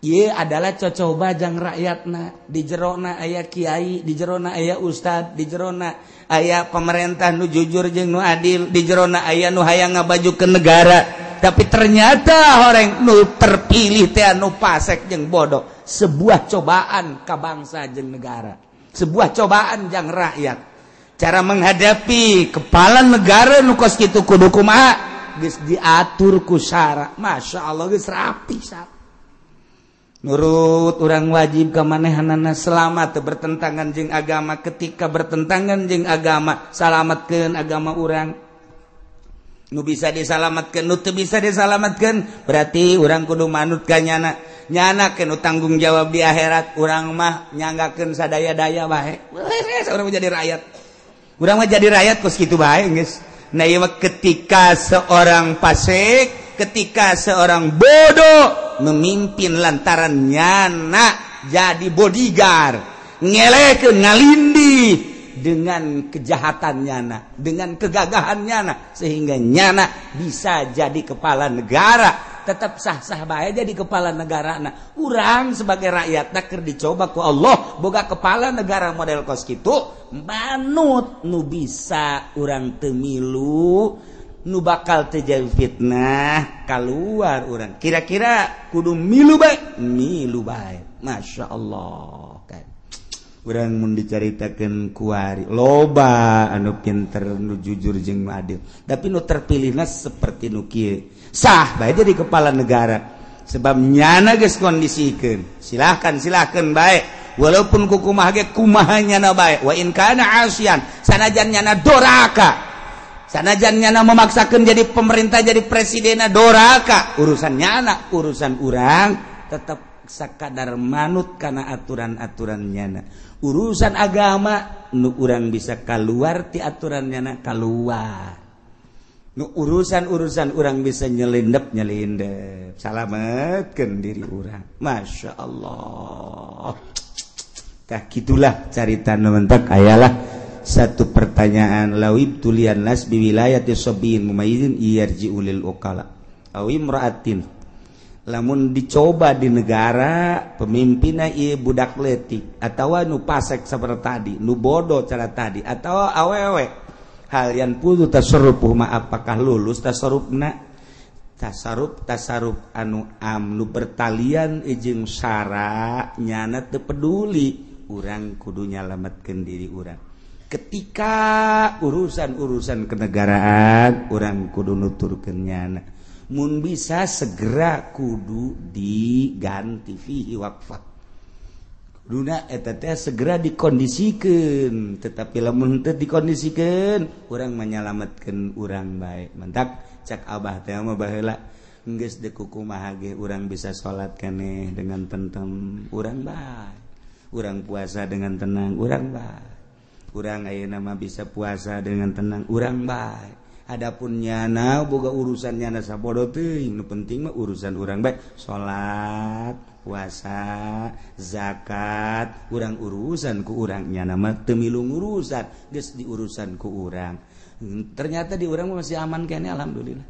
Ieu adalah cocoba jang rakyatna, di jerona aya kiai, di jerona aya ustad, di jerona aya pemerintah nu jujur jeung nu adil, di jerona aya nu hayang ngabajukeun negara. Tapi ternyata orang nu terpilih teh anu pasek jeung bodoh. Sebuah cobaan ka bangsa jeung negara, sebuah cobaan jang rakyat. Cara menghadapi kepala negara nu kos kitu kudu kumaha geus diatur ku syara. Masya Allah geus rapi syara. Nurut urang wajib ka manehanana selama teu bertentangan jeung agama. Ketika bertentangan jeung agama, salametkeun agama urang. Nu bisa disalametkeun, nu teu bisa disalametkeun, berarti urang kudu manut ka nyana. Nyana keun tanggung jawab di akhirat, urang mah nyanggakeun sadaya-daya bae. Urang mah jadi rakyat. Urang mah jadi rakyat kos kitu bae geus. Nah ieu mah ketika seorang fasik, ketika seorang bodoh memimpin lantaran nyana jadi bodyguard, ngelekeun ngalindih dengan kejahatan nyana, dengan kegagahan nyana, sehingga nyana bisa jadi kepala negara. Tetap sah-sah bae jadi kepala negara. Nah, urang sebagai rakyat keur dicoba ku Allah boga kepala negara model kos kitu, manut nu bisa urang teu milu, nu bakal terjadi fitnah keluar urang. Kira-kira kudu milu bae, milu bae. Masya Allah kan. Urang mun dicaritakeun kuari loba anu pinter, nu jujur jeung nu adil, tapi nu terpilihna seperti nu kieu sah bae jadi kepala negara. Sebab nyana geus kondisikeun, silahkan silahkan bae, walaupun kukumaha ge kumaha nyana bae. Wa in kana asian, sanajan nyana doraka, sanajan nyana memaksakan jadi pemerintah, jadi presidenna doraka, urusan nyana, urusan urang tetap sakadar manut karena aturan-aturan nyana. Urusan agama nu urang bisa keluar ti aturan nyana keluar. Nu urusan-urusan urang bisa nyelindep nyelindep, salametkeun diri urang. Masya Allah. Tah kitulah carita nu mentak ayalah satu pertanyaan lawib tulian nas biwilayati sabiyin mumayyizin yarji'u lil uqala aw imra'atin. Lamun dicoba di negara pemimpinna ieu budak leutik atawa nu pasek saperti tadi, nu bodoh cara tadi, atawa awewe, hal yang putu tasarrufuh ma, apakah lulus tasarrufna? Tasarruf tasarruf anu am nu bertalian jeung syara nyana teu peduli, urang kudu nyalametkeun diri urang. Ketika urusan-urusan kenegaraan urang kudu nuturkeun nyana. Mun bisa segera kudu diganti fihi waqfah. Kuduna eta teh segera dikondisikeun, tetapi lamun teu dikondisikeun urang menyelamatkeun urang bae. Mantak cak abah teh mah baheula geus deuk kumaha ge urang bisa salat keneh dengan tentrem, urang bae. Urang puasa dengan tenang, urang bae. Urang ayeuna mah bisa puasa dengan tenang, urang bae. Adapun nyana boga urusan nyana sabodo teuing, nu penting mah urusan urang bae, salat, puasa, zakat, urang urusan ku urang nyana mah teu milu ngurusan, geus diurusan ku urang. Ternyata di urang masih aman keneh alhamdulillah.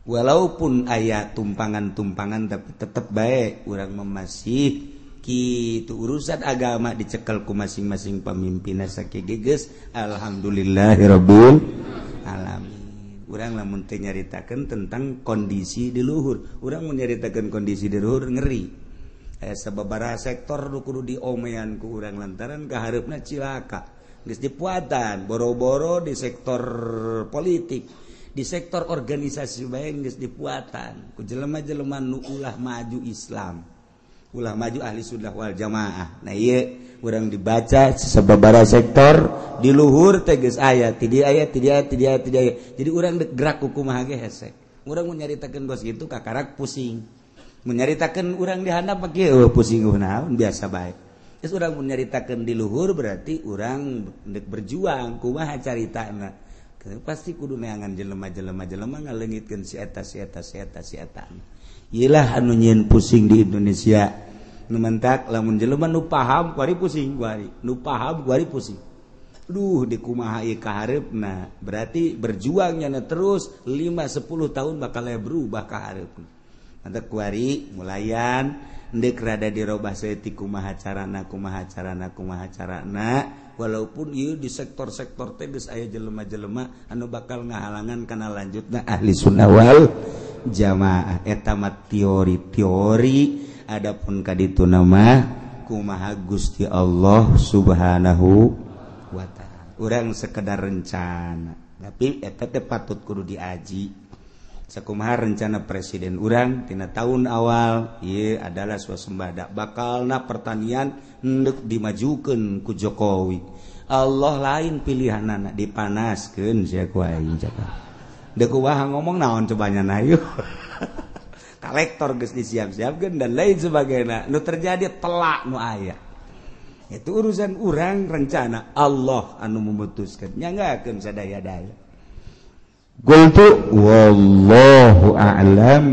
Walaupun aya tumpangan-tumpangan tapi tetep bae urang mah masih kitu urusan agama dicekel ku masing-masing pemimpinna sakieu geus alhamdulillahirabbil alamin. Urang lamun teu nyaritakeun tentang kondisi di luhur, urang mun nyaritakeun kondisi di luhur ngeri. Aya sababaraha sektor nu kudu diomean ku urang lantaran kahareupna cilaka. Geus dipuatan boro-boro di sektor politik, di sektor organisasi bae geus dipuatan ku jelema-jelema nu ulah maju Islam. Ulah maju ahli sunnah wal jamaah. Nah ieu urang dibaca sababaraha sektor di luhur teh geus aya, ti dieu aya, ti dieu aya, ti dieu aya, ti dieu aya. Jadi urang dek gerak ku kumaha ge hese. Urang mun nyaritakeun kos kitu kakarak pusing. Mun nyaritakeun urang di handap mah kieu pusing naon biasa bae. Geus urang mun nyaritakeun di luhur berarti urang dek berjuang kumaha caritana. Pasti kudu neangan jelema-jelema jelema ngaleungitkeun si eta si eta si eta si eta. Iyalah anu nyieun pusing di Indonesia. Nu mentak lamun jelema nu paham kuari pusing kuari, nu paham kuari pusing. Duh di kumaha ieu kahareupna. Berarti berjuangnya na terus 5 10 tahun bakal berubah kahareupna. Mantap kuari mulayan ndek rada dirobah saeutik kumaha carana kumaha carana kumaha carana walaupun ieu di sektor-sektor teh geus aya jelema-jelema anu bakal ngahalangan kana lanjutna ahli sunnah wal jamaah. Eta mah teori-teori, adapun kadituna mah kumaha Gusti Allah Subhanahu wa ta'ala. Urang sekedar rencana, tapi eta teh patut kudu diaji. Sakumaha rencana presiden urang tina tahun awal ieu adalah swasembada bakalna pertanian endek dimajukeun ku Jokowi. Allah lain pilihanana dipanaskeun sia ku aing cakap. Deuk kumaha ngomong naon cobanya na yeuh. Kolektor geus disiap-siapkeun dan lain sebagainya. Nu terjadi telak nu aya. Itu urusan urang rencana Allah anu memutuskan. Nyanggakeun sadaya-daya. Qultu wallahu a'lam.